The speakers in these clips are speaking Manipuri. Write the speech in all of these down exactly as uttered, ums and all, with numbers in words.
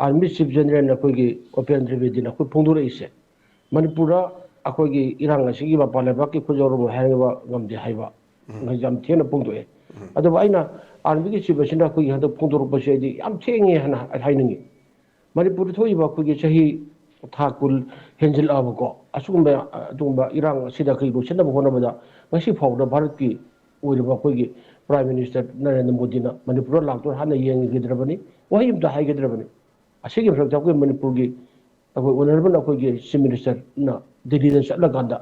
ꯑꯥꯔꯃꯤ ꯆꯤꯐ ꯖꯦꯅꯔꯦꯜ ꯑꯩꯈꯣꯏꯒꯤ ꯎꯄꯦꯟꯗ꯭ꯔ ꯕꯦꯗꯤꯅ ꯑꯩꯈꯣꯏ ꯐꯣꯡꯗꯣꯔꯛꯏꯁꯦ, ꯃꯅꯤꯄꯨꯔꯗ ꯑꯩꯈꯣꯏꯒꯤ ꯏꯔꯥꯡ ꯑꯁꯤꯒꯤ ꯃꯄꯥꯟ ꯂꯩꯕꯥꯛꯀꯤ ꯈꯨꯠ ꯌꯥꯎꯔꯝꯃꯣꯏ ꯍꯥꯏꯕ ꯉꯝꯗꯦ ꯍꯥꯏꯕ ꯌꯥꯝ ꯊꯦꯡꯅ ꯐꯣꯡꯗꯣꯛꯑꯦ꯫ ꯑꯗꯨꯕꯨ ꯑꯩꯅ ꯑꯥꯔꯃꯤꯒꯤ ꯆꯤꯐ ꯑꯁꯤꯅ ꯑꯩꯈꯣꯏꯒꯤ ꯍꯟꯗꯛ ꯐꯣꯡꯗꯣꯔꯛꯄꯁꯦ ꯑꯩꯗꯤ ꯌꯥꯝ ꯊꯦꯡꯉꯦ ꯍꯥꯏꯅ ꯍꯥꯏꯅꯤꯡꯉꯤ꯫ ꯃꯅꯤꯄꯨꯔꯗ ꯊꯣꯛꯏꯕ ꯑꯩꯈꯣꯏꯒꯤ ꯆꯍꯤ ꯊꯥ ꯀꯨꯟ ꯍꯦꯟꯖꯤꯜꯂꯛꯑꯕꯀꯣ, ꯑꯁꯤꯒꯨꯝꯕ ꯑꯗꯨꯒꯨꯝꯕ ꯏꯔꯥꯡ ꯑꯁꯤꯗ ꯑꯩꯈꯣꯏ ꯂꯣꯏꯁꯤꯟꯅꯕ ꯍꯣꯠꯅꯕꯗ ꯉꯁꯤ ꯐꯥꯎꯕꯗ ꯚꯥꯔꯠꯀꯤ ꯑꯣꯏꯔꯤꯕ ꯑꯩꯈꯣꯏꯒꯤ ꯄ꯭ꯔꯥꯏꯝ ꯃꯤꯅꯤꯁꯇꯔ ꯅꯔꯦꯟꯗ꯭ꯔ ꯃꯣꯗꯤꯅ ꯃꯅꯤꯄꯨꯔꯗ ꯂꯥꯛꯇꯨꯅ ꯍꯥꯟꯅ ꯌꯦꯡꯒꯗ꯭ꯔꯕꯅꯤ, ꯋꯥꯍꯩ ꯑꯃꯇ ꯍꯥꯏꯒꯗ꯭ꯔꯕꯅꯤ꯫ ꯑꯁꯤꯒꯤ ꯃꯊꯛꯇ ꯑꯩꯈꯣꯏ ꯃꯅꯤꯄꯨꯔꯒꯤ ꯑꯩꯈꯣꯏ ꯑꯣꯅꯔꯦꯕꯜ ꯑꯩꯈꯣꯏꯒꯤ ꯆꯤꯐ ꯃꯤꯅꯤꯁꯇꯔꯅ ꯗꯤꯜꯂꯤꯗ ꯆꯠꯂꯀꯥꯟꯗ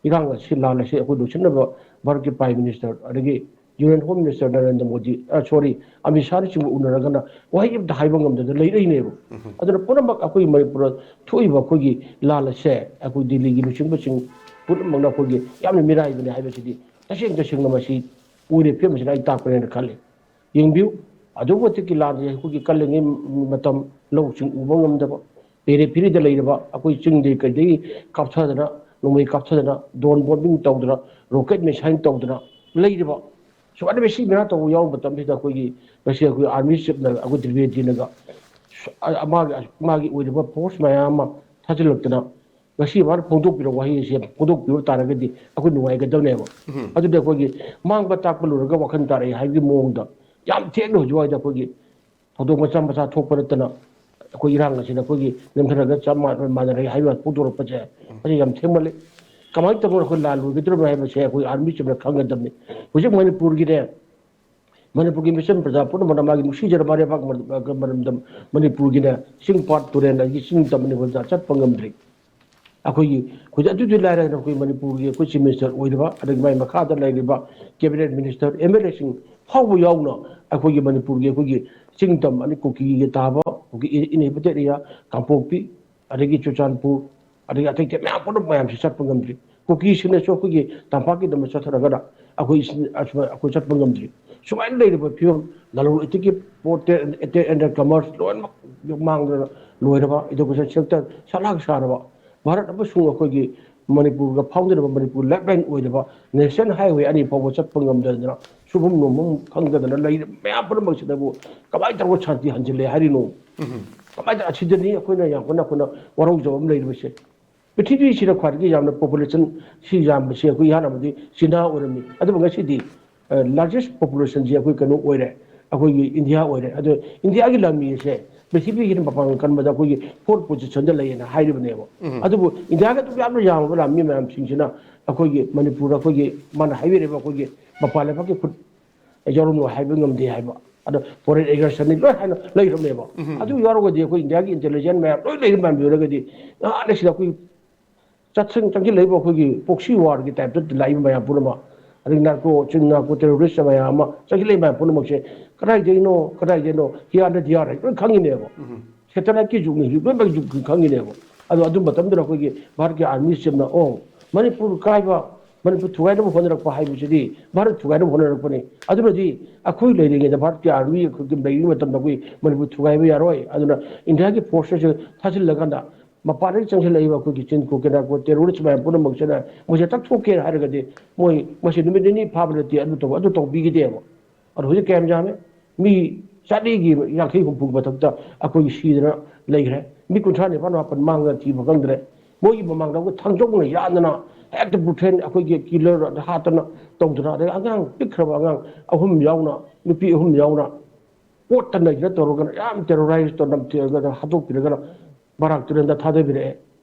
ꯏꯔꯥꯡ ꯑꯁꯤ, ꯂꯥꯟ ꯑꯁꯤ ꯑꯩꯈꯣꯏ ꯂꯣꯏꯁꯤꯟꯅꯕ ꯚꯥꯔꯠꯀꯤ ꯄ꯭ꯔꯥꯏꯝ ꯃꯤꯅꯤꯁꯇꯔ ꯑꯗꯒꯤ union home minister Narendra Modi, sorry, Amit ꯁꯥꯍꯅꯆꯤꯡꯕ ꯎꯅꯔꯒꯅ ꯋꯥꯍꯩ ꯑꯃꯇ ꯍꯥꯏꯕ ꯉꯝꯗꯅ ꯂꯩꯔꯛꯏꯅꯦꯕ꯫ ꯑꯗꯨꯅ ꯄꯨꯝꯅꯃꯛ ꯑꯩꯈꯣꯏꯒꯤ ꯃꯅꯤꯄꯨꯔꯗ ꯊꯣꯛꯏꯕ ꯑꯩꯈꯣꯏꯒꯤ ꯂꯥꯟ ꯑꯁꯦ ꯑꯩꯈꯣꯏ ꯗꯤꯜꯂꯤꯒꯤ ꯂꯨꯆꯤꯡꯕꯁꯤꯡ ꯄꯨꯝꯅꯃꯛꯅ ꯑꯩꯈꯣꯏꯒꯤ ꯌꯥꯝꯅ ꯃꯤꯔꯥꯏꯕꯅꯤ ꯍꯥꯏꯕꯁꯤꯗꯤ ꯇꯁꯦꯡ ꯇꯁꯦꯡꯅ ꯃꯁꯤ ꯑꯣꯏꯔꯤꯕ ꯐꯤꯕꯝ ꯑꯁꯤꯅ ꯑꯩ ꯇꯥꯛꯄꯅꯦꯅ ꯈꯜꯂꯤ꯫ ꯌꯦꯡꯕꯤꯌꯨ, ꯑꯗꯨꯛꯀꯤ ꯃꯇꯤꯛ ꯂꯥꯟꯁꯦ ꯑꯩꯈꯣꯏꯒꯤ ꯀꯜꯂꯤꯉꯩ ꯃꯇꯝ, ꯂꯧꯁꯤꯡ ꯎꯕ ꯉꯝꯗꯕ, ꯄꯦꯔꯦ ꯐꯤꯔꯤꯗ ꯂꯩꯔꯕ ꯑꯩꯈꯣꯏ ꯆꯤꯡꯗꯒꯤ ꯀꯩꯗꯒꯤ ꯀꯥꯞꯊꯗꯅ, ꯅꯣꯡꯃꯩ ꯀꯥꯞꯊꯗꯅ, ꯗ꯭ꯔꯣꯟ ꯕꯣꯝꯕꯤꯡ ꯇꯧꯗꯅ, ꯔꯣꯀꯦꯠ ꯃꯤꯁꯥꯏꯜ ꯇꯧꯗꯅ ꯂꯩꯔꯤꯕ ꯁꯨꯃꯥꯏꯅ ꯃꯁꯤ ꯃꯌꯥꯝ ꯇꯧꯕ ꯌꯥꯎꯕ ꯃꯇꯝꯁꯤꯗ ꯑꯩꯈꯣꯏꯒꯤ ꯉꯁꯤ ꯑꯩꯈꯣꯏ ꯑꯥꯔꯃꯤ ꯆꯤꯐꯅ ꯑꯩꯈꯣꯏ ꯗ꯭ꯔꯤꯕꯦꯗꯤꯅꯒ ꯁ-, ꯑ-, ꯃꯥꯒꯤ, ꯃꯥꯒꯤ ꯑꯣꯏꯔꯤꯕ ꯐꯣꯔꯁ ꯃꯌꯥꯝ ꯑꯃ ꯊꯥꯖꯤꯜꯂꯛꯇꯅ ꯉꯁꯤ ꯃꯥꯅ ꯐꯣꯡꯗꯣꯛꯄꯤꯔꯛꯄ ꯋꯥꯍꯩ ꯑꯁꯤ ꯐꯣꯡꯗꯣꯛꯄꯤꯕ ꯇꯥꯔꯒꯗꯤ ꯑꯩꯈꯣꯏ ꯅꯨꯡꯉꯥꯏꯒꯗꯕꯅꯦꯕ꯫ ꯑꯗꯨꯗꯤ ꯑꯩꯈꯣꯏꯒꯤ ꯃꯥꯡꯕ ꯇꯥꯛꯄ ꯂꯣꯏꯔꯒ ꯋꯥꯈꯜ ꯇꯥꯔꯛꯏ ꯍꯥꯏꯕꯒꯤ ꯃꯑꯣꯡꯗ ꯌꯥꯝ ꯊꯦꯡꯅ ꯍꯧꯖꯤꯛ ꯋꯥꯏꯗ ꯑꯩꯈꯣꯏꯒꯤ ꯊꯧꯗꯣꯛ ꯃꯆꯥ ꯃꯆꯥ ꯊꯣꯛꯄ ꯅꯠꯇꯅ ꯑꯩꯈꯣꯏ ꯏꯔꯥꯡ ꯑꯁꯤꯗ ꯑꯩꯈꯣꯏꯒꯤ ꯅꯝꯊꯔꯒ ꯆꯞ ꯃꯥꯟꯅꯔꯦ ꯍꯥꯏꯕ ꯐꯣꯡꯗꯣꯔꯛꯄꯁꯦ ꯃꯁꯤ ꯌꯥꯝ ꯊꯦꯡꯃꯜꯂꯤ꯫ ꯀꯃꯥꯏꯅ ꯇꯧꯗꯅ ꯑꯩꯈꯣꯏ ꯂꯥꯟ ꯂꯣꯏꯒꯗꯧꯔꯤꯕꯅꯣ ꯍꯥꯏꯕꯁꯦ ꯑꯩꯈꯣꯏ ꯑꯥꯔꯃꯤ ꯆꯤꯐꯅ ꯈꯪꯒꯗꯕꯅꯤ꯫ ꯍꯧꯖꯤꯛ ꯃꯅꯤꯄꯨꯔꯒꯤꯅꯦ, ꯃꯅꯤꯄꯨꯔꯒꯤ ꯃꯤꯆꯝ ꯄ꯭ꯔꯖꯥ ꯄꯨꯝꯅꯃꯛꯅ ꯃꯥꯒꯤ ꯅꯨꯡꯁꯤꯖꯔꯕ ꯂꯩꯕꯥꯛ ꯃꯔꯝꯗꯝ ꯃꯅꯤꯄꯨꯔꯒꯤꯅꯦ, ꯆꯤꯡ ꯄꯥꯠ ꯇꯨꯔꯦꯜ ꯑꯗꯒꯤ ꯆꯤꯡ ꯇꯝ ꯃꯅꯤꯄꯨꯔꯗ ꯆꯠꯄ ꯉꯝꯗ꯭ꯔꯤ꯫ ꯑꯩꯈꯣꯏꯒꯤ ꯍꯧꯖꯤꯛ ꯑꯗꯨꯗꯤ ꯂꯥꯏꯔꯗꯅ ꯑꯩꯈꯣꯏ ꯃꯅꯤꯄꯨꯔꯒꯤ ꯑꯩꯈꯣꯏ ꯆꯤꯐ ꯃꯤꯅꯤꯁꯇꯔ ꯑꯣꯏꯔꯤꯕ, ꯑꯗꯒꯤ ꯃꯥꯒꯤ ꯃꯈꯥꯗ ꯂꯩꯔꯤꯕ ꯀꯦꯕꯤꯅꯦꯠ ꯃꯤꯅꯤꯁꯇꯔ, ꯑꯦꯝ ꯑꯦꯜ ꯑꯦꯁꯤꯡ ꯐꯥꯎꯕ ꯌꯥꯎꯅ ꯑꯩꯈꯣꯏꯒꯤ ꯃꯅꯤꯄꯨꯔꯒꯤ ꯑꯩꯈꯣꯏꯒꯤ ꯆꯤꯡ ꯇꯝ ꯑꯅꯤ ꯀꯨꯀꯤꯒꯤ ꯇꯥꯕ, ꯀꯨꯀꯤ ꯏꯟꯍꯦꯕꯤꯇꯦꯠ ꯑꯦꯔꯤꯌꯥ, ꯀꯥꯡꯄꯣꯛꯄꯤ, ꯑꯗꯒꯤ ꯆꯨꯔꯆꯥꯟꯄꯨꯔ, ꯑꯗꯒꯤ ꯑꯇꯩ ꯑꯇꯩ ꯃꯌꯥꯝ ꯄꯨꯝꯅꯃꯛ ꯃꯌꯥꯝꯁꯤ ꯆꯠꯄ ꯉꯝꯗ꯭ꯔꯤ꯫ ꯀꯨꯀꯤꯁꯤꯡꯅꯁꯨ ꯑꯩꯈꯣꯏꯒꯤ ꯇꯝꯄꯥꯛꯀꯤꯗꯃꯛ ꯆꯠꯊꯔꯒꯅ ꯑꯩꯈꯣꯏ ꯏꯆꯤꯟ-, ꯑꯁꯨꯃꯥꯏ-, ꯑꯩꯈꯣꯏ ꯆꯠꯄ ꯉꯝꯗ꯭ꯔꯤ꯫ ꯁꯨꯃꯥꯏꯅ ꯂꯩꯔꯤꯕ ꯐꯤꯕꯝ, ꯂꯂꯣꯟ ꯏꯇꯤꯛꯀꯤ ꯄꯣꯠ, trade and commerce ꯂꯣꯏꯅꯃꯛ ꯃꯥꯡꯗꯅ ꯂꯣꯏꯔꯕ, education sector ꯁꯂꯥꯛ ꯁꯥꯔꯕ, ꯚꯥꯔꯠ ꯑꯃꯁꯨꯡ ꯑꯩꯈꯣꯏꯒꯤ ꯃꯅꯤꯄꯨꯔꯒ ꯐꯥꯎꯅꯔꯤꯕ, ꯃꯅꯤꯄꯨꯔ lifeline ꯑꯣꯏꯔꯤꯕ national highway ꯑꯅꯤ ꯐꯥꯎꯕ ꯆꯠꯄ ꯉꯝꯗꯗꯅ, ꯁꯨꯐꯝ ꯅꯣꯝꯐꯝ ꯈꯪꯗꯗꯅ ꯂꯩꯔꯤꯕ ꯃꯌꯥꯝ ꯄꯨꯝꯅꯃꯛꯁꯤꯗꯕꯨ ꯀꯃꯥꯏꯅ ꯇꯧꯔꯒ ꯁꯥꯟꯇꯤ ꯍꯟꯖꯤꯜꯂꯦ ꯍꯥꯏꯔꯤꯅꯣ? ꯀꯃꯥꯏꯅ ꯑꯁꯤꯗꯅꯤ ꯑꯩꯈꯣꯏꯅ ꯌꯥꯝ ꯀꯟꯅ ꯑꯩꯈꯣꯏꯅ ꯋꯥꯔꯧꯖꯕ ꯑꯃ ꯂꯩꯔꯤꯕꯁꯦ꯫ ꯄ꯭ꯔꯤꯊꯤꯕꯤꯁꯤꯗ ꯈ꯭ꯋꯥꯏꯗꯒꯤ ꯌꯥꯝꯅ ꯄꯣꯄꯨꯂꯦꯁꯟ ꯁꯤ ꯌꯥꯝꯕꯁꯦ ꯑꯩꯈꯣꯏ ꯏꯍꯥꯟ ꯍꯥꯟꯕꯗꯤ ꯆꯤꯅꯥ ꯑꯣꯏꯔꯝꯃꯤ꯫ ꯑꯗꯨꯕꯨ ꯉꯁꯤꯗꯤ ꯂꯥꯔꯖꯦꯁ ꯄꯣꯄꯨꯂꯦꯁꯟꯁꯤ ꯑꯩꯈꯣꯏ ꯀꯩꯅꯣ ꯑꯣꯏꯔꯦ, ꯑꯩꯈꯣꯏꯒꯤ ꯏꯟꯗꯤꯌꯥ ꯑꯣꯏꯔꯦ꯫ ꯑꯗꯣ ꯏꯟꯗꯤꯌꯥꯒꯤ ꯂꯥꯟꯃꯤ ꯑꯁꯦ ꯄ꯭ꯔꯤꯊꯤꯕꯤꯒꯤ ꯃꯄꯥꯡꯒꯜ ꯀꯟꯕꯗ ꯑꯩꯈꯣꯏꯒꯤ ꯐꯣꯔꯠ ꯄꯣꯖꯤꯁꯟꯗ ꯂꯩꯌꯦꯅ ꯍꯥꯏꯔꯤꯕꯅꯦꯕ꯫ ꯑꯗꯨꯕꯨ ꯏꯟꯗꯤꯌꯥꯒ ꯑꯗꯨꯛ ꯌꯥꯝꯅ ꯌꯥꯝꯃꯕ ꯂꯥꯟꯃꯤ ꯃꯌꯥꯝꯁꯤꯡꯁꯤꯅ ꯑꯩꯈꯣꯏꯒꯤ ꯃꯅꯤꯄꯨꯔꯗ ꯑꯩꯈꯣꯏꯒꯤ ꯃꯥꯅ ꯍꯥꯏꯕꯤꯔꯤꯕ ꯑꯩꯈꯣꯏꯒꯤ ꯃꯄꯥꯟ ꯂꯩꯕꯥꯛꯀꯤ ꯈꯨꯠ ꯌꯥꯎꯔꯝꯂꯣ ꯍꯥꯏꯕ ꯉꯝꯗꯦ ꯍꯥꯏꯕ꯫ ꯑꯗꯣ ꯐꯣꯔꯦꯟ ꯑꯦꯒ꯭ꯔꯦꯁꯟꯅꯤ ꯂꯣꯏ ꯍꯥꯏꯅ ꯂꯩꯈ꯭ꯔꯕꯅꯦꯕ꯫ ꯑꯗꯨ ꯌꯥꯎꯔꯒꯗꯤ ꯑꯩꯈꯣꯏ ꯏꯟꯗꯤꯌꯥꯒꯤ ꯏꯟꯇꯦꯂꯤꯖꯦꯟ ꯃꯌꯥꯝ ꯂꯣꯏ ꯂꯩꯔꯤ ꯃꯌꯥꯝ ꯌꯧꯔꯒꯗꯤ ꯉꯥꯏꯍꯥꯛ ꯂꯩꯁꯤꯗ ꯑꯩꯈꯣꯏ ꯆꯠꯁꯤꯡ ꯆꯪꯁꯤꯜꯂꯛꯏꯕ ꯑꯩꯈꯣꯏꯒꯤ ꯄ꯭ꯔꯣꯛꯁꯤ ꯋꯥꯔꯒꯤ ꯇꯥꯏꯞꯇ ꯂꯥꯛꯏꯕ ꯃꯌꯥꯝ ꯄꯨꯝꯅꯃꯛ, ꯑꯗꯒꯤ ꯅꯥꯔꯀꯣ ꯆꯤꯡ ꯅꯥꯔꯀꯣ ꯇꯦꯔꯣꯔꯤꯁ ꯃꯌꯥꯝ ꯑꯃ ꯆꯪꯁꯤꯜꯂꯛꯏꯕ ꯃꯌꯥꯝ ꯄꯨꯝꯅꯃꯛꯁꯦ ꯀꯗꯥꯏꯗꯒꯤꯅꯣ ꯀꯗꯥꯏꯗꯒꯤꯅꯣ ꯍꯤꯌꯥꯔꯗ ꯗꯤꯌꯥꯔ ꯍꯥꯏ ꯂꯣꯏ ꯈꯪꯉꯤꯅꯦꯕ꯫ ꯁꯦꯇꯦꯂꯥꯏꯠꯀꯤ ꯖꯨꯒꯅꯤ ꯍꯧꯖꯤꯛ ꯂꯣꯏꯅꯃꯛ ꯖꯨꯒ ꯈꯪꯉꯤꯅꯦꯕ꯫ ꯑꯗꯣ ꯑꯗꯨ ꯃꯇꯝꯗꯨꯗ ꯑꯩꯈꯣꯏꯒꯤ ꯚꯥꯔꯠꯀꯤ ꯑꯥꯔꯃꯤ ꯆꯤꯞꯅ ꯑꯣ ꯃꯅꯤꯄꯨꯔ ꯀꯥꯏꯕ ꯃꯅꯤꯄꯨꯔ ꯊꯨꯒꯥꯏꯅꯕ ꯍꯣꯠꯅꯔꯛꯄ ꯍꯥꯏꯕꯁꯤꯗꯤ ꯚꯥꯔꯠ ꯊꯨꯒꯥꯏꯅꯕ ꯍꯣꯠꯅꯔꯛꯄꯅꯤ꯫ ꯑꯗꯨꯅꯗꯤ ꯑꯩꯈꯣꯏ ꯂꯩꯔꯤꯉꯩꯗ ꯚꯥꯔꯠꯀꯤ ꯑꯥꯔꯃꯤ ꯑꯩꯈꯣꯏꯒꯤ ꯂꯩꯔꯤꯉꯩ ꯃꯇꯝꯗ ꯑꯩꯈꯣꯏ ꯃꯅꯤꯄꯨꯔ ꯊꯨꯒꯥꯏꯕ ꯌꯥꯔꯣꯏ꯫ ꯑꯗꯨꯅ ꯏꯟꯗꯤꯌꯥꯒꯤ ꯐꯣꯔꯁ ꯑꯁꯤ ꯊꯥꯖꯤꯜꯂꯀꯥꯟꯗ ꯃꯄꯥꯟꯗꯒꯤ ꯆꯪꯁꯤꯜꯂꯛꯏꯕ ꯑꯩꯈꯣꯏꯒꯤ ꯆꯤꯟ ꯀꯣꯀꯦꯅꯥꯀꯣ ꯇꯦꯔꯣꯔꯤꯁ ꯃꯌꯥꯝ ꯄꯨꯝꯅꯃꯛꯁꯤꯅ ꯃꯣꯏꯁꯦ ꯇꯛꯊꯣꯛꯀꯦ ꯍꯥꯏꯔꯒꯗꯤ ꯃꯣꯏ ꯃꯁꯤ ꯅꯨꯃꯤꯠ ꯅꯤꯅꯤ ꯐꯥꯕ ꯅꯠꯇꯦ꯫ ꯑꯗꯨ ꯇꯧꯕ ꯑꯗꯨ ꯇꯧꯕꯤꯈꯤꯗꯦꯕ꯫ ꯑꯗꯣ ꯍꯧꯖꯤꯛ ꯀꯌꯥꯝ ꯌꯥꯝꯃꯦ? ꯃꯤ ꯆꯥꯇ꯭ꯔꯦꯠꯀꯤ ꯌꯥꯡꯈꯩ ꯍꯨꯝꯐꯨꯒꯤ ꯃꯊꯛꯇ ꯑꯩꯈꯣꯏꯒꯤ ꯁꯤꯗꯅ ꯂꯩꯈ꯭ꯔꯦ꯫ ꯃꯤ ꯀꯨꯟꯊ꯭ꯔꯥ ꯅꯤꯄꯥꯟ ꯃꯥꯄꯟ ꯃꯥꯡꯗꯅ ꯊꯤꯕ ꯈꯪꯗ꯭ꯔꯦ꯫ ꯃꯣꯏꯒꯤ ꯃꯃꯥꯡꯗ ꯑꯩꯈꯣꯏ ꯊꯥꯡꯖꯧꯅ ꯌꯥꯟꯗꯅ ꯍꯦꯛꯇ ꯕ꯭ꯔꯨꯇꯦꯜ ꯑꯩꯈꯣꯏꯒꯤ ꯀꯤꯂꯔ ꯍꯥꯠꯇꯅ ꯇꯧꯗꯅ, ꯑꯗꯩ ꯑꯉꯥꯡ ꯄꯤꯛꯈ꯭ꯔꯕ ꯑꯉꯥꯡ ꯑꯍꯨꯝ ꯌꯥꯎꯅ, ꯅꯨꯄꯤ ꯑꯍꯨꯝ ꯌꯥꯎꯅ ꯄꯣꯠꯇ ꯅꯩꯗꯅ ꯇꯧꯔꯒꯅ ꯌꯥꯝ ꯇꯦꯔꯣꯔꯥꯏꯁ ꯇꯧ ꯅꯝꯊꯤꯔꯒ ꯍꯥꯠꯇꯣꯛꯄꯤꯔꯒꯅ ꯕꯔꯥꯛ ꯇꯨꯔꯦꯜꯗ ꯊꯥꯗꯕꯤꯔꯛꯑꯦ꯫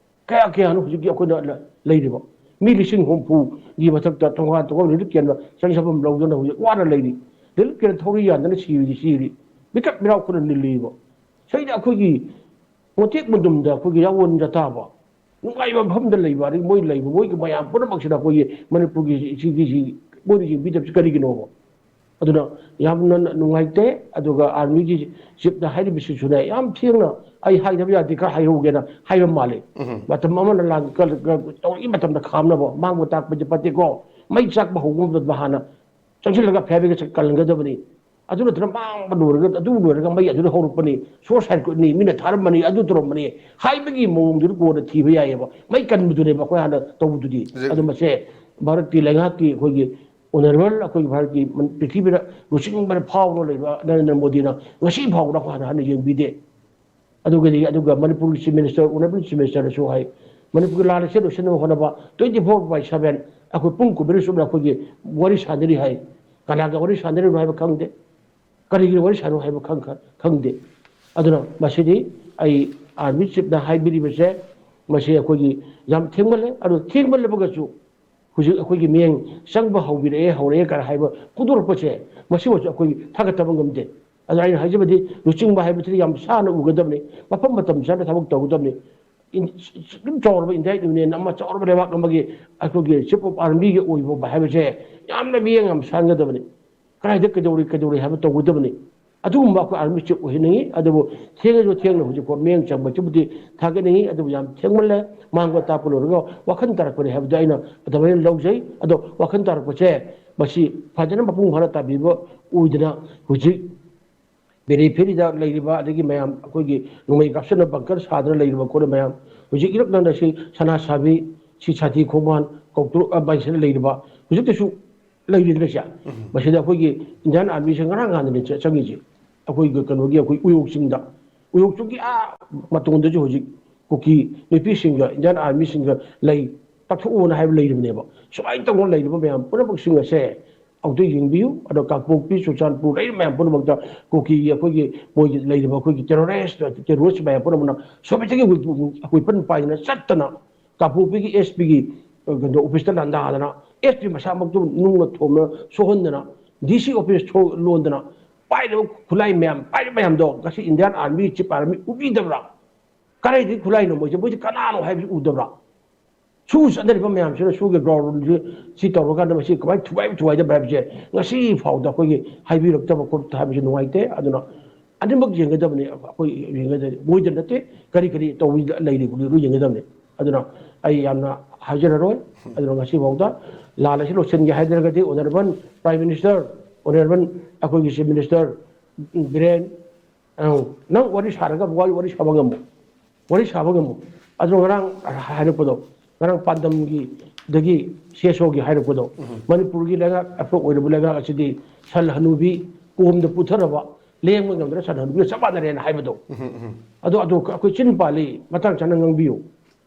ꯀꯌꯥ ꯀꯌꯥꯅꯣ ꯍꯧꯖꯤꯛꯀꯤ ꯑꯩꯈꯣꯏꯅ ꯂ-, ꯂꯩꯔꯤꯕ? ꯃꯤ ꯂꯤꯁꯤꯡ ꯍꯨꯝꯐꯨꯒꯤ ꯃꯊꯛꯇ ꯇꯣꯉꯥꯟ ꯇꯣꯉꯥꯟꯕ ꯔꯤꯂꯤꯐ ꯀꯦꯝꯞꯇ ꯆꯪꯁꯐꯝ ꯂꯧꯗꯅ ꯍꯧꯖꯤꯛ ꯋꯥꯅ ꯂꯩꯔꯤ꯫ ꯔꯤꯂꯤꯐ ꯀꯦꯝꯞ ꯊꯧꯔꯤ ꯌꯥꯟꯗꯅ ꯁꯤꯔꯤ ꯁꯤꯔꯤ꯫ ꯃꯤꯀꯞ ꯃꯤꯔꯥꯎ ꯑꯩꯈꯣꯏꯅ ꯅꯤꯜꯂꯤꯕ꯫ ꯁꯤꯗ ꯑꯩꯈꯣꯏꯒꯤ ꯃꯇꯦꯛ ꯃꯇꯝꯗ ꯑꯩꯈꯣꯏꯒꯤ ꯌꯥꯑꯣꯟ ꯌꯥꯇꯥꯕ ꯅꯨꯡꯉꯥꯏꯕ ꯃꯐꯝꯗ ꯂꯩꯕ, ꯑꯗꯒꯤ ꯃꯣꯏ ꯂꯩꯕ, ꯃꯣꯏꯒꯤ ꯃꯌꯥꯝ ꯄꯨꯝꯅꯃꯛꯁꯤꯗ ꯑꯩꯈꯣꯏꯒꯤ ꯃꯅꯤꯄꯨꯔꯒꯤ ꯁꯤꯒꯤꯁꯤ ꯃꯣꯏꯅ ꯌꯦꯡꯕꯤꯗꯕꯁꯤ ꯀꯔꯤꯒꯤꯅꯣꯕ? ꯑꯗꯨꯅ ꯌꯥꯝꯅ ꯅꯨꯡꯉꯥꯏꯇꯦ꯫ ꯑꯗꯨꯒ ꯑꯥꯔꯃꯤꯒꯤ ꯆꯤꯞꯅ ꯍꯥꯏꯔꯤꯕꯁꯤꯁꯨꯅꯦ, ꯌꯥꯝ ꯊꯦꯡꯅ ꯑꯩ ꯍꯥꯏꯗꯕ ꯌꯥꯗꯦ, ꯈꯔ ꯍꯥꯏꯍꯧꯒꯦꯅ ꯍꯥꯏꯕ ꯃꯥꯜꯂꯦ꯫ ꯃꯇꯝ ꯑꯃꯅ ꯂꯥꯟ ꯀ-, ꯀ-, ꯇꯧꯔꯛꯏ ꯃꯇꯝꯗ ꯈꯥꯝꯅꯕ, ꯃꯥꯡꯕ ꯇꯥꯛꯄꯗꯤ ꯐꯠꯇꯦꯀꯣ꯫ ꯃꯩ ꯆꯥꯛꯄ ꯍꯧꯕ ꯃꯇꯝꯗ ꯍꯥꯟꯅ ꯆꯪꯁꯤꯜꯂꯒ ꯐꯤꯌꯥꯔ ꯕ꯭ꯔꯤꯒꯦꯗ ꯀꯜꯍꯟꯒꯗꯕꯅꯤ꯫ ꯑꯗꯨ ꯅꯠꯇꯅ ꯃꯥꯡꯕ ꯂꯣꯏꯔꯒ, ꯑꯗꯨ ꯂꯣꯏꯔꯒ ꯃꯩ ꯑꯗꯨꯗ ꯍꯧꯔꯛꯄꯅꯤ, ꯁꯣꯔꯠ ꯁꯥꯔꯀ꯭ꯌꯨꯠꯅꯤ, ꯃꯤꯅ ꯊꯥꯔꯝꯕꯅꯤ, ꯑꯗꯨ ꯇꯧꯔꯝꯕꯅꯤ ꯍꯥꯏꯕꯒꯤ ꯃꯑꯣꯡꯗꯨꯗ ꯀꯣꯟꯅ ꯊꯤꯕ ꯌꯥꯏꯑꯕ꯫ ꯃꯩ ꯀꯟꯕꯗꯨꯅꯦꯕ ꯑꯩꯈꯣꯏ ꯍꯥꯟꯅ ꯇꯧꯕꯗꯨꯗꯤ꯫ ꯍꯧꯖꯤꯛ ꯑꯗꯨ ꯃꯁꯦ ꯚꯥꯔꯠꯀꯤ ꯂꯩꯉꯥꯛꯀꯤ ꯑꯩꯈꯣꯏꯒꯤ ꯑꯣꯅꯔꯦꯕꯜ ꯑꯩꯈꯣꯏꯒꯤ ꯚꯥꯔꯠꯀꯤ ꯃꯟ-, ꯄ꯭ꯔꯤꯊꯤꯕꯤꯗ ꯂꯨꯆꯤꯡꯕꯗ ꯐꯥꯎꯔ ꯂꯩꯕ ꯅꯔꯦꯟꯗ꯭ꯔ ꯃꯣꯗꯤꯅ ꯉꯁꯤ ꯐꯥꯎꯕꯗ ꯑꯩꯈꯣꯏ ꯍꯥꯟꯅ ꯍꯟꯅ ꯌꯦꯡꯕꯤꯗꯦ꯫ ꯑꯗꯨꯒꯗꯤ ꯑꯗꯨꯒ ꯃꯅꯤꯄꯨꯔꯒꯤ Chief Minister, Honourable Chief Ministerꯗꯁꯨ ꯍꯥꯏ, ꯃꯅꯤꯄꯨꯔꯒꯤ ꯂꯥꯟ ꯑꯁꯤ ꯂꯣꯏꯁꯤꯟꯅꯕ ꯍꯣꯠꯅꯕ twenty four by seven ꯑꯩꯈꯣꯏ ꯄꯨꯡ ꯀꯨꯟꯃꯔꯤ ꯆꯨꯞꯅ ꯑꯩꯈꯣꯏꯒꯤ ꯋꯥꯔꯤ ꯁꯥꯟꯅꯔꯤ ꯍꯥꯏ꯫ ꯀꯅꯥꯒ ꯋꯥꯔꯤ ꯁꯥꯟꯅꯔꯤꯅꯣ ꯍꯥꯏꯕ ꯈꯪꯗꯦ, ꯀꯔꯤꯒꯤ ꯋꯥꯔꯤ ꯁꯥꯟꯅꯣ ꯍꯥꯏꯕ ꯈꯪ-, ꯈꯪꯗꯦ꯫ ꯑꯗꯨꯅ ꯃꯁꯤꯗꯤ ꯑꯩ Army Chiefꯅ ꯍꯥꯏꯕꯤꯔꯤꯕꯁꯦ, ꯃꯁꯤ ꯑꯩꯈꯣꯏꯒꯤ ꯌꯥꯝ ꯊꯦꯡꯃꯜꯂꯦ꯫ ꯑꯗꯨ ꯊꯦꯡꯃꯜꯂꯕꯒꯁꯨ ꯍꯧꯖꯤꯛ ꯑꯩꯈꯣꯏꯒꯤ ꯃꯤꯠꯌꯦꯡ ꯆꯪꯕ ꯍꯧꯕꯤꯔꯛꯑꯦ, ꯍꯧꯔꯛꯑꯦ ꯀꯥꯏꯅ ꯍꯥꯏꯕ ꯐꯣꯡꯗꯣꯔꯛꯄꯁꯦ, ꯃꯁꯤꯃꯁꯨ ꯑꯩꯈꯣꯏ ꯊꯥꯒꯠꯇꯕ ꯉꯝꯗꯦ꯫ ꯑꯗꯨꯅ ꯑꯩꯅ ꯍꯥꯏꯖꯕꯗꯤ, ꯂꯨꯆꯤꯡꯕ ꯍꯥꯏꯕꯁꯤꯗꯤ ꯌꯥꯝ ꯁꯥꯟꯅ ꯎꯒꯗꯕꯅꯤ, ꯃꯐꯝ ꯃꯇꯝ ꯆꯥꯅ ꯊꯕꯛ ꯇꯧꯒꯗꯕꯅꯤ꯫ ꯏꯟ-, ꯑꯗꯨꯝ ꯆꯥꯎꯔꯕ Indian Union ꯑꯃ, ꯆꯥꯎꯔꯕ ꯂꯩꯕꯥꯛ ꯑꯃꯒꯤ ꯑꯩꯈꯣꯏꯒꯤ Chief of Armyꯒꯤ ꯑꯣꯏꯕ ꯍꯥꯏꯕꯁꯦ ꯌꯥꯝꯅ ꯃꯤꯠꯌꯦꯡ ꯌꯥꯝ ꯁꯥꯟꯒꯗꯕꯅꯤ꯫ ꯀꯗꯥꯏꯗ ꯀꯩꯗꯧꯔꯤ, ꯀꯩꯗꯧꯔꯤ ꯍꯥꯏꯕ ꯇꯧꯒꯗꯕꯅꯤ꯫ ꯑꯗꯨꯒꯨꯝꯕ ꯑꯩꯈꯣꯏ Army Chief ꯑꯣꯏꯍꯟꯅꯤꯡꯉꯤ꯫ ꯑꯗꯨꯕꯨ ꯊꯦꯡꯉꯁꯨ ꯊꯦꯡꯅ ꯍꯧꯖꯤꯛ ꯐꯥꯎ ꯃꯤꯠꯌꯦꯡ ꯆꯪꯕꯁꯤꯕꯨꯗꯤ ꯊꯥꯒꯠꯅꯤꯡꯉꯤ꯫ ꯑꯗꯨꯕꯨ ꯌꯥꯝ ꯊꯦꯡꯃꯜꯂꯦ꯫ ꯃꯥꯡꯕ ꯇꯥꯛꯄ ꯂꯣꯏꯔꯒ ꯋꯥꯈꯜ ꯇꯥꯔꯛꯄꯅꯤ ꯍꯥꯏꯕꯗꯣ ꯑꯩꯅ ꯑꯗꯨꯃꯥꯏꯅ ꯂꯧꯖꯩ꯫ ꯑꯗꯣ ꯋꯥꯈꯜ ꯇꯥꯔꯛꯄꯁꯦ ꯃꯁꯤ ꯐꯖꯅ ꯃꯄꯨꯡ ꯐꯥꯅ ꯇꯥꯕꯤꯕ ꯑꯣꯏꯗꯅ ꯍꯧꯖꯤꯛ ꯄꯦꯔꯤꯐꯦꯔꯤꯗ ꯂꯩꯔꯤꯕ, ꯑꯗꯒꯤ ꯃꯌꯥꯝ ꯑꯩꯈꯣꯏꯒꯤ ꯅꯣꯡꯃꯩ ꯀꯥꯞꯁꯤꯟꯅ ꯕꯪꯀꯔ ꯁꯥꯗꯅ ꯂꯩꯔꯤꯕ ꯈꯣꯠꯂꯤꯕ ꯃꯌꯥꯝ, ꯍꯧꯖꯤꯛ ꯏꯔꯛ ꯅꯛꯅ ꯁꯤ ꯁꯅꯥ ꯁꯥꯕꯤ, ꯁꯤ ꯁꯥꯊꯤ ꯈꯣꯡꯕꯥꯟ, ꯀꯧꯇ꯭ꯔꯨꯛ, ꯑ, ꯃꯥꯏꯁꯤꯗ ꯂꯩꯔꯤꯕ, ꯍꯧꯖꯤꯛꯇꯁꯨ ꯂꯩꯔꯤꯗꯅ ꯁꯦ꯫ ꯎꯝ꯫ ꯃꯁꯤꯗ ꯑꯩꯈꯣꯏꯒꯤ Indian Armyꯁꯦ ꯉꯔꯥꯡ ꯅꯍꯥꯟꯗꯅꯦ ꯆ-, ꯆꯪꯉꯤꯁꯦ꯫ ꯑꯩꯈꯣꯏꯒꯤ ꯀꯩꯅꯣꯒꯤ, ꯑꯩꯈꯣꯏ ꯎꯌꯣꯛ ꯆꯤꯡꯗ, ꯎꯌꯣꯛ ꯆꯤꯡꯒꯤ ꯑꯥ ꯃꯇꯣꯟꯗꯁꯨ ꯍꯧꯖꯤꯛ ꯀꯨꯀꯤ ꯅꯨꯄꯤꯁꯤꯡꯒ Indian Armyꯁꯤꯡꯒ ꯂꯩ ꯇꯛꯊꯣꯛꯑꯣꯅ ꯍꯥꯏꯕ ꯂꯩꯔꯤꯕꯅꯦꯕ꯫ ꯁꯨꯃꯥꯏꯅ ꯇꯧꯗꯅ ꯂꯩꯔꯤꯕ ꯃꯌꯥꯝ ꯄꯨꯝꯅꯃꯛꯁꯤꯡ ꯑꯁꯦ ꯑꯃꯨꯛꯇ ꯌꯦꯡꯕꯤꯌꯨ꯫ ꯑꯗꯣ ꯀꯥꯡꯄꯣꯛꯄꯤ, ꯆꯨꯔꯆꯥꯟꯄꯨꯔ ꯂꯩꯔꯤꯕ ꯃꯌꯥꯝ ꯄꯨꯝꯅꯃꯛꯇ ꯀꯨꯀꯤꯒꯤ ꯑꯩꯈꯣꯏꯒꯤ ꯃꯣꯏꯒꯤ ꯂꯩꯔꯤꯕ ꯑꯩꯈꯣꯏꯒꯤ terrorist, terrorist ꯃꯌꯥꯝ ꯄꯨꯝꯅꯃꯛꯅ ꯁꯣꯚꯦꯠꯇꯒꯤ weapon ꯄꯥꯏꯗꯅ ꯆꯠꯇꯅ ꯀꯥꯡꯄꯣꯛꯄꯤꯒꯤ SPꯒꯤ, ꯑ, ꯀꯩꯅꯣ, officeꯇ ꯂꯥꯟꯗꯥꯗꯅ, SP ꯃꯁꯥꯃꯛꯇꯨ ꯅꯨꯡꯅ ꯊꯣꯝꯅ ꯁꯣꯛꯍꯟꯗꯅ, DC office ꯁꯣ-, ꯂꯣꯟꯗꯅ, ꯄꯥꯏꯔꯤꯕ ꯈꯨꯠꯂꯥꯏ ꯃꯌꯥꯝ, ꯄꯥꯏꯔꯤꯕ ꯃꯌꯥꯝꯗꯣ ꯉꯁꯤ Indian Army, Chief Army ꯎꯕꯤꯗꯕ꯭ꯔꯥ? ꯀꯗꯥꯏꯗꯒꯤ ꯈꯨꯠꯂꯥꯏꯅꯣ ꯃꯣꯏꯁꯦ? ꯃꯣꯏꯁꯦ ꯀꯅꯥꯅꯣ ꯍꯥꯏꯕꯁꯤ ꯎꯗꯕ꯭ꯔꯥ? ꯁꯨ ꯆꯠꯅꯔꯤꯕ ꯃꯌꯥꯝꯁꯤꯅ ꯁꯨꯒꯤ groundꯁꯤ ꯁꯤ ꯇꯧꯔꯀꯥꯟꯗ ꯃꯁꯤ ꯀꯃꯥꯏꯅ ꯊꯨꯒꯥꯏ ꯊꯨꯒꯥꯏꯗꯕ꯭ꯔꯥ ꯍꯥꯏꯕꯁꯦ ꯉꯁꯤ ꯐꯥꯎꯗ ꯑꯩꯈꯣꯏꯒꯤ ꯍꯥꯏꯕꯤꯔꯛꯇꯕ ꯈꯣꯠꯇꯕ ꯍꯥꯏꯕꯁꯤ ꯅꯨꯡꯉꯥꯏꯇꯦ꯫ ꯑꯗꯨꯅ ꯑꯅꯤꯃꯛ ꯌꯦꯡꯒꯗꯕꯅꯤ꯫ ꯑꯩꯈꯣꯏ ꯌꯦꯡꯒꯗꯕꯅꯤ, ꯃꯣꯏꯗ ꯅꯠꯇꯦ, ꯀꯔꯤ ꯀꯔꯤ ꯇꯧꯕ ꯂꯩꯔꯤ ꯈꯣꯠꯂꯤ ꯂꯣꯏ ꯌꯦꯡꯒꯗꯕꯅꯤ꯫ ꯑꯗꯨꯅ ꯑꯩ ꯌꯥꯝꯅ ꯍꯥꯏꯖꯔꯔꯣꯏ꯫ ꯑꯗꯨꯅ ꯉꯁꯤꯐꯥꯎꯗ ꯂꯥꯟ ꯑꯁꯤ ꯂꯣꯏꯁꯤꯟꯒꯦ ꯍꯥꯏꯗ꯭ꯔꯒꯗꯤ Honourable Prime Minister, Honourable ꯑꯩꯈꯣꯏꯒꯤ Chief Minister ꯕꯤꯔꯦꯟ, ꯑꯧ, ꯅꯪ ꯋꯥꯔꯤ ꯁꯥꯔꯒ ꯋꯥꯔꯤ, ꯋꯥꯔꯤ ꯁꯥꯕ ꯉꯝꯃꯣ, ꯋꯥꯔꯤ ꯁꯥꯕ ꯉꯝꯃꯣ꯫ ꯑꯗꯣ ꯉꯔꯥꯡ ꯍꯥꯏꯔꯛꯄꯗꯣ, ꯉꯔꯥꯡ ꯄꯥꯟꯗꯝꯒꯤ, ꯗꯒꯤ CSOꯒꯤ ꯍꯥꯏꯔꯛꯄꯗꯣ, ꯎꯝ꯫ ꯃꯅꯤꯄꯨꯔꯒꯤ ꯂꯩꯉꯥꯛ ꯑꯐꯕ ꯑꯣꯏꯔꯕ ꯂꯩꯉꯥꯛ ꯑꯁꯤꯗꯤ ꯁꯟ ꯍꯅꯨꯕꯤ ꯀꯣꯝꯗ ꯄꯨꯊꯔꯕ ꯂꯦꯡꯕ ꯉꯝꯗꯅ ꯁꯟ ꯍꯟꯕꯤꯌꯨ ꯆꯞ ꯃꯥꯟꯅꯔꯦꯅ ꯍꯥꯏꯕꯗꯣ꯫ ꯑꯗꯣ ꯑꯗꯨ ꯑꯩꯈꯣꯏ ꯆꯤꯟ ꯄꯥꯜꯂꯤ, ꯃꯇꯥꯡ ꯆꯥꯅ ꯉꯥꯡꯕꯤꯌꯨ꯫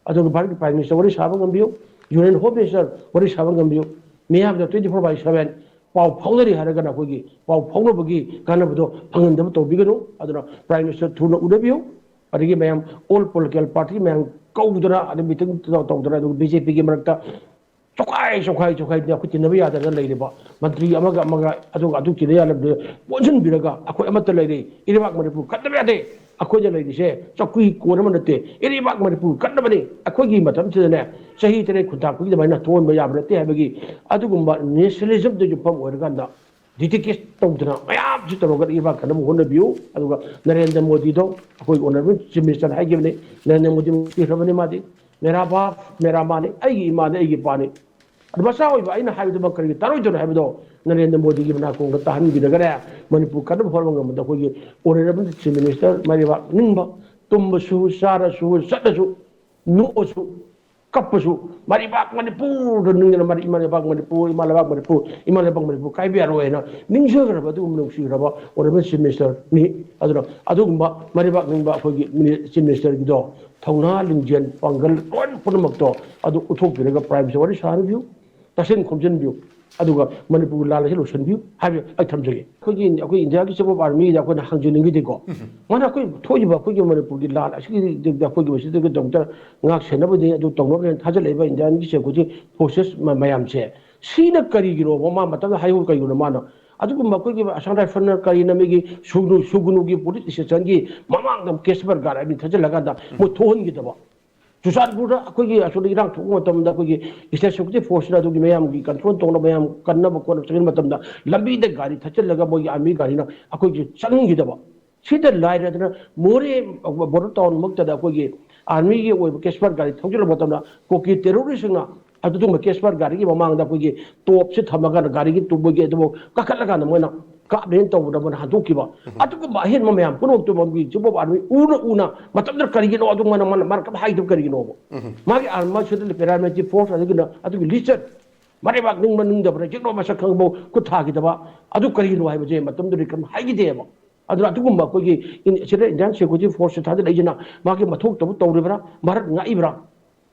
ꯑꯗꯨꯒ ꯚꯥꯔꯠꯀꯤ Prime Minister ꯋꯥꯔꯤ ꯁꯥꯕ ꯉꯝꯕꯤꯌꯨ, Union Home Minister ꯋꯥꯔꯤ ꯁꯥꯕ ꯉꯝꯕꯤꯌꯨ꯫ ꯃꯤꯌꯥꯝꯗ twenty four by seven ꯄꯥꯎ ꯐꯥꯎꯅꯔꯤ ꯍꯥꯏꯔꯒꯅ ꯑꯩꯈꯣꯏꯒꯤ ꯄꯥꯎ ꯐꯥꯎꯅꯕꯒꯤ ꯀꯥꯟꯅꯕꯗꯣ ꯐꯪꯍꯟꯗꯕ ꯇꯧꯕꯤꯒꯅꯨ꯫ ꯑꯗꯨꯅ Prime Minister ꯊꯨꯅ ꯎꯅꯕꯤꯌꯨ꯫ ꯑꯗꯒꯤ ꯃꯌꯥꯝ all political party ꯃꯌꯥꯝ ꯀꯧꯗꯅ ꯑꯗꯩ meeting ꯇꯧꯗꯅ, ꯑꯗꯨꯒ BJP ꯒꯤ ꯃꯔꯛꯇ ꯆꯣꯈꯥꯏ ꯆꯣꯈꯥꯏ ꯆꯣꯈꯥꯏꯗꯅ ꯑꯩꯈꯣꯏ ꯇꯤꯟꯅꯕ ꯌꯥꯗꯗꯅ ꯂꯩꯔꯤꯕ ꯃꯟꯇ꯭ꯔꯤ ꯑꯃꯒ ꯑꯃꯒ ꯑꯗꯨꯒ ꯑꯗꯨ ꯇꯤꯟꯅ ꯌꯥꯗꯕꯗꯨ ꯄꯨꯟꯁꯤꯟꯕꯤꯔꯒ ꯑꯩꯈꯣꯏ ꯑꯃꯠꯇ ꯂꯩꯔꯤ꯫ ꯏꯔꯩꯕꯥꯛ ꯃꯅꯤꯄꯨꯔ ꯀꯟꯗꯕ ꯌꯥꯗꯦ꯫ ꯑꯩꯈꯣꯏꯅ ꯂꯩꯔꯤꯁꯦ ꯆꯧꯀ꯭ꯔꯤ ꯀꯣꯟ ꯑꯃ ꯅꯠꯇꯦ, ꯏꯔꯩꯕꯥꯛ ꯃꯅꯤꯄꯨꯔ ꯀꯟꯅꯕꯅꯤ꯫ ꯑꯩꯈꯣꯏꯒꯤ ꯃꯇꯝꯁꯤꯗꯅꯦ ꯆꯍꯤ ꯇꯔꯦꯠ ꯈꯨꯟꯇꯥꯛꯄꯒꯤ ꯑꯗꯨꯃꯥꯏꯅ ꯊꯣꯛꯍꯟꯕ ꯌꯥꯕ ꯅꯠꯇꯦ ꯍꯥꯏꯕꯒꯤ ꯑꯗꯨꯒꯨꯝꯕ nationalism ꯗ ꯌꯨꯝꯐꯝ ꯑꯣꯏꯔꯀꯥꯟꯗ dedicate ꯇꯧꯗꯅ ꯃꯌꯥꯝꯁꯤ ꯇꯧꯔꯒ ꯏꯔꯩꯕꯥꯛ ꯀꯟꯅꯕ ꯍꯣꯠꯅꯕꯤꯌꯨ꯫ ꯑꯗꯨꯒ ꯅꯔꯦꯟꯗ꯭ꯔ ꯃꯣꯗꯤꯗꯣ ꯑꯩꯈꯣꯏ honourable Chief Minister ꯅ ꯍꯥꯏꯈꯤꯕꯅꯤ, ꯅꯔꯦꯟꯗ꯭ꯔ ꯃꯣꯗꯤ ꯁꯤꯈ꯭ꯔꯕꯅꯤ, ꯃꯥꯗꯤ ꯃꯦꯔꯥ ꯕꯥꯞ ꯃꯦꯔꯥ ꯃꯥꯅꯤ, ꯑꯩꯒꯤ ꯏꯃꯥꯅꯤ, ꯑꯩꯒꯤ ꯏꯄꯥꯅꯤ꯫ ꯑꯗꯨ ꯃꯆꯥ ꯑꯣꯏꯕ ꯑꯩꯅ ꯍꯥꯏꯕꯗꯨꯃꯛ ꯀꯔꯤꯒꯤ ꯇꯥꯔꯣꯏꯗꯣꯏꯅꯣ ꯍꯥꯏꯕꯗꯣ ꯅꯔꯦꯟꯗ꯭ꯔ ꯃꯣꯗꯤꯒꯤ ꯃꯅꯥꯀꯣꯡꯗ ꯇꯥꯍꯟꯕꯤꯔꯒꯅꯦ, ꯃꯅꯤꯄꯨꯔ ꯀꯟꯅꯕ ꯍꯣꯠꯅꯕ ꯉꯝꯕꯗ ꯑꯩꯈꯣꯏꯒꯤ honourable Chief Minister ꯃꯥꯏꯔꯩꯕꯥꯛ ꯅꯤꯡꯕ, ꯇꯨꯝꯕꯁꯨ, ꯆꯥꯔꯁꯨ, ꯆꯠꯂꯁꯨ, ꯅꯣꯛꯑꯁꯨ, ꯀꯞꯄꯁꯨ, ꯃꯥꯏꯔꯩꯕꯥꯛ ꯃꯅꯤꯄꯨꯔꯗ ꯅꯤꯡꯗꯅ ꯃꯔꯤ-, ꯏꯃꯥ ꯂꯩꯕꯥꯛ ꯃꯅꯤꯄꯨꯔ, ꯏꯃꯥ ꯂꯩꯕꯥꯛ ꯃꯅꯤꯄꯨꯔ, ꯏꯃꯥ ꯂꯩꯕꯥꯛ ꯃꯅꯤꯄꯨꯔ ꯀꯥꯏꯕ ꯌꯥꯔꯣꯏ ꯍꯥꯏꯅ ꯅꯤꯡꯖꯈ꯭ꯔꯕ ꯑꯗꯨꯒꯨꯝꯕ ꯅꯨꯡꯁꯤꯈ꯭ꯔꯕ honourable Chief Minister ꯅꯤ꯫ ꯑꯗꯨꯅ ꯑꯗꯨꯒꯨꯝꯕ ꯃꯥꯏꯔꯩꯕꯥꯛ ꯅꯤꯡꯕ ꯑꯩꯈꯣꯏꯒꯤ ꯃꯤꯅꯤ-, Chief Minister ꯒꯤꯗꯣ ꯊꯧꯅꯥ ꯂꯤꯡꯖꯦꯜ ꯄꯥꯡꯒꯜ ꯂꯣꯏꯅ ꯄꯨꯝꯅꯃꯛꯇꯣ ꯑꯗꯨ ꯎꯠꯊꯣꯛꯄꯤꯔꯒ Prime Minister ꯋꯥꯔꯤ ꯁꯥꯍꯟꯕꯤꯌꯨ, ꯇꯥꯁꯤꯟ ꯈꯣꯝꯖꯤꯟꯕꯤꯌꯨ, ꯑꯗꯨꯒ ꯃꯅꯤꯄꯨꯔꯒꯤ ꯂꯥꯟ ꯑꯁꯤ ꯂꯣꯏꯁꯤꯟꯕꯤꯌꯨ ꯍꯥꯏꯕ ꯑꯩ ꯊꯝꯖꯒꯦ꯫ ꯑꯩꯈꯣꯏꯒꯤ, ꯑꯩꯈꯣꯏ ꯏꯟꯗꯤꯌꯥꯒꯤ Chief of Army ꯗ ꯑꯩꯈꯣꯏꯅ ꯍꯪꯖꯅꯤꯡꯉꯤꯗꯤꯀꯣ, ꯃꯥꯅ ꯑꯩꯈꯣꯏ ꯊꯣꯛꯏꯕ ꯑꯩꯈꯣꯏꯒꯤ ꯃꯅꯤꯄꯨꯔꯒꯤ ꯂꯥꯟ ꯑꯁꯤꯒꯤꯗꯃꯛꯇ ꯑꯩꯈꯣꯏꯒꯤ ꯃꯁꯤꯗꯒꯤꯗꯃꯛꯇ ꯉꯥꯛ ꯁꯦꯟꯅꯕꯗꯤ ꯑꯗꯨ ꯇꯧꯅꯕꯅꯦꯅ ꯊꯥꯖꯤꯜꯂꯛꯏꯕ Indian ꯒꯤ security forces ꯃ-, ꯃꯌꯥꯝꯁꯦ ꯁꯤꯅ ꯀꯔꯤꯒꯤꯅꯣꯕ? ꯃꯥ ꯃꯇꯝꯗ ꯍꯥꯏꯍꯧ ꯀꯩꯒꯤꯅꯣ ꯃꯥꯅ? ꯑꯗꯨꯒꯨꯝꯕ ꯑꯩꯈꯣꯏꯒꯤ Assam Rifles ꯅ ꯀꯔꯤꯅ ꯃꯤꯒꯤ ꯁꯨꯒꯅꯨ, ꯁꯨꯒꯅꯨꯒꯤ police station ꯒꯤ ꯃꯃꯥꯡꯗ ꯀꯦꯁ ꯕꯔꯒꯥꯔ ꯑꯅꯤ ꯊꯥꯖꯤꯜꯂꯀꯥꯟꯗ ꯃꯣꯏ ꯊꯣꯛꯍꯟꯈꯤꯗꯕ? ꯆꯨꯔꯆꯥꯟꯄꯨꯔꯗ ꯑꯩꯈꯣꯏꯒꯤ ꯑꯁꯣꯝꯗ ꯏꯔꯥꯡ ꯊꯣꯛꯄ ꯃꯇꯝꯗ ꯑꯩꯈꯣꯏꯒꯤ State Security Force ꯅ ꯑꯗꯨꯒꯤ ꯃꯌꯥꯝꯒꯤ control ꯇꯧꯅꯕ, ꯃꯌꯥꯝ ꯀꯟꯅꯕ ꯈꯣꯠꯅꯕ ꯆꯪꯕ ꯃꯇꯝꯗ ꯂꯝꯕꯤꯗ ꯒꯥꯔꯤ ꯊꯠꯆꯤꯜꯂꯒ ꯃꯣꯏꯒꯤ army ꯒꯥꯔꯤꯅ ꯑꯩꯈꯣꯏꯒꯤ ꯆꯪꯈꯤꯗꯕ? ꯁꯤꯗ ꯂꯥꯏꯔꯗꯅ ꯃꯣꯔꯦ border town ꯃꯛꯇꯗ ꯑꯩꯈꯣꯏꯒꯤ army ꯒꯤ ꯑꯣꯏꯕ ꯀꯦꯁ ꯕꯔꯒꯥꯔ ꯒꯥꯔꯤ ꯊꯧꯖꯤꯜꯂꯛꯄ ꯃꯇꯝꯗ ꯀꯨꯀꯤ terrorist ꯁꯤꯡꯅ ꯑꯗꯨꯒꯨꯝꯕ ꯀꯦꯁ ꯕꯔꯒꯥꯔ ꯒꯥꯔꯤꯒꯤ ꯃꯃꯥꯡꯗ ꯑꯩꯈꯣꯏꯒꯤ ꯇꯣꯞꯁꯦ ꯊꯝꯃꯀꯥꯟꯗ ꯒꯥꯔꯤꯒꯤ ꯇꯨꯕꯒꯤ ꯑꯗꯨꯕꯨ ꯀꯥꯈꯠꯂꯀꯥꯟꯗ ꯃꯣꯏꯅ ꯀꯥꯞꯅꯦꯅ ꯇꯧꯕꯗ ꯃꯣꯏꯅ ꯍꯟꯗꯣꯛꯈꯤꯕ꯫ ꯑꯗꯨꯒꯨꯝꯕ ꯑꯍꯦꯟꯕ ꯃꯌꯥꯝ ꯄꯨꯝꯅꯃꯛꯇꯨ ꯃꯣꯏꯒꯤ Chief of Army ꯎꯅ ꯎꯅ ꯃꯇꯝꯗꯨꯗ ꯀꯔꯤꯒꯤꯅꯣ ꯑꯗꯨ ꯃꯣꯏꯅ, ꯃꯣꯏꯅ, ꯃꯥꯅ ꯀꯔꯤꯝ ꯍꯥꯏꯗꯕ ꯀꯔꯤꯒꯤꯅꯣꯕ? ꯃꯥꯒꯤ army, ꯃꯥꯒꯤ central paramilitary force ꯑꯗꯨꯒꯤꯅ ꯑꯗꯨꯒꯤ ꯂꯤꯆꯠ ꯃꯔꯩꯕꯥꯛ ꯅꯤꯡꯕ ꯅꯤꯡꯗꯕꯅ ꯌꯦꯛꯅꯣ ꯃꯁꯛ ꯈꯪꯕ ꯈꯨꯠ ꯊꯥꯈꯤꯗꯕ ꯑꯗꯨ ꯀꯔꯤꯒꯤꯅꯣ ꯍꯥꯏꯕꯁꯦ ꯃꯇꯝꯗꯨꯗꯤ ꯀꯔꯤꯝ ꯍꯥꯏꯈꯤꯗꯦꯕ꯫ ꯑꯗꯨꯅ ꯑꯗꯨꯒꯨꯝꯕ ꯑꯩꯈꯣꯏꯒꯤ ꯏꯟ-, ꯁꯤꯗ Indian Security Force ꯊꯥꯗꯔꯛꯏꯁꯤꯅ ꯃꯥꯒꯤ ꯃꯊꯧ ꯇꯧꯕ ꯇꯧꯔꯤꯕ꯭ꯔꯥ, ꯚꯥꯔꯠ ꯉꯥꯛꯏꯕ꯭ꯔꯥ,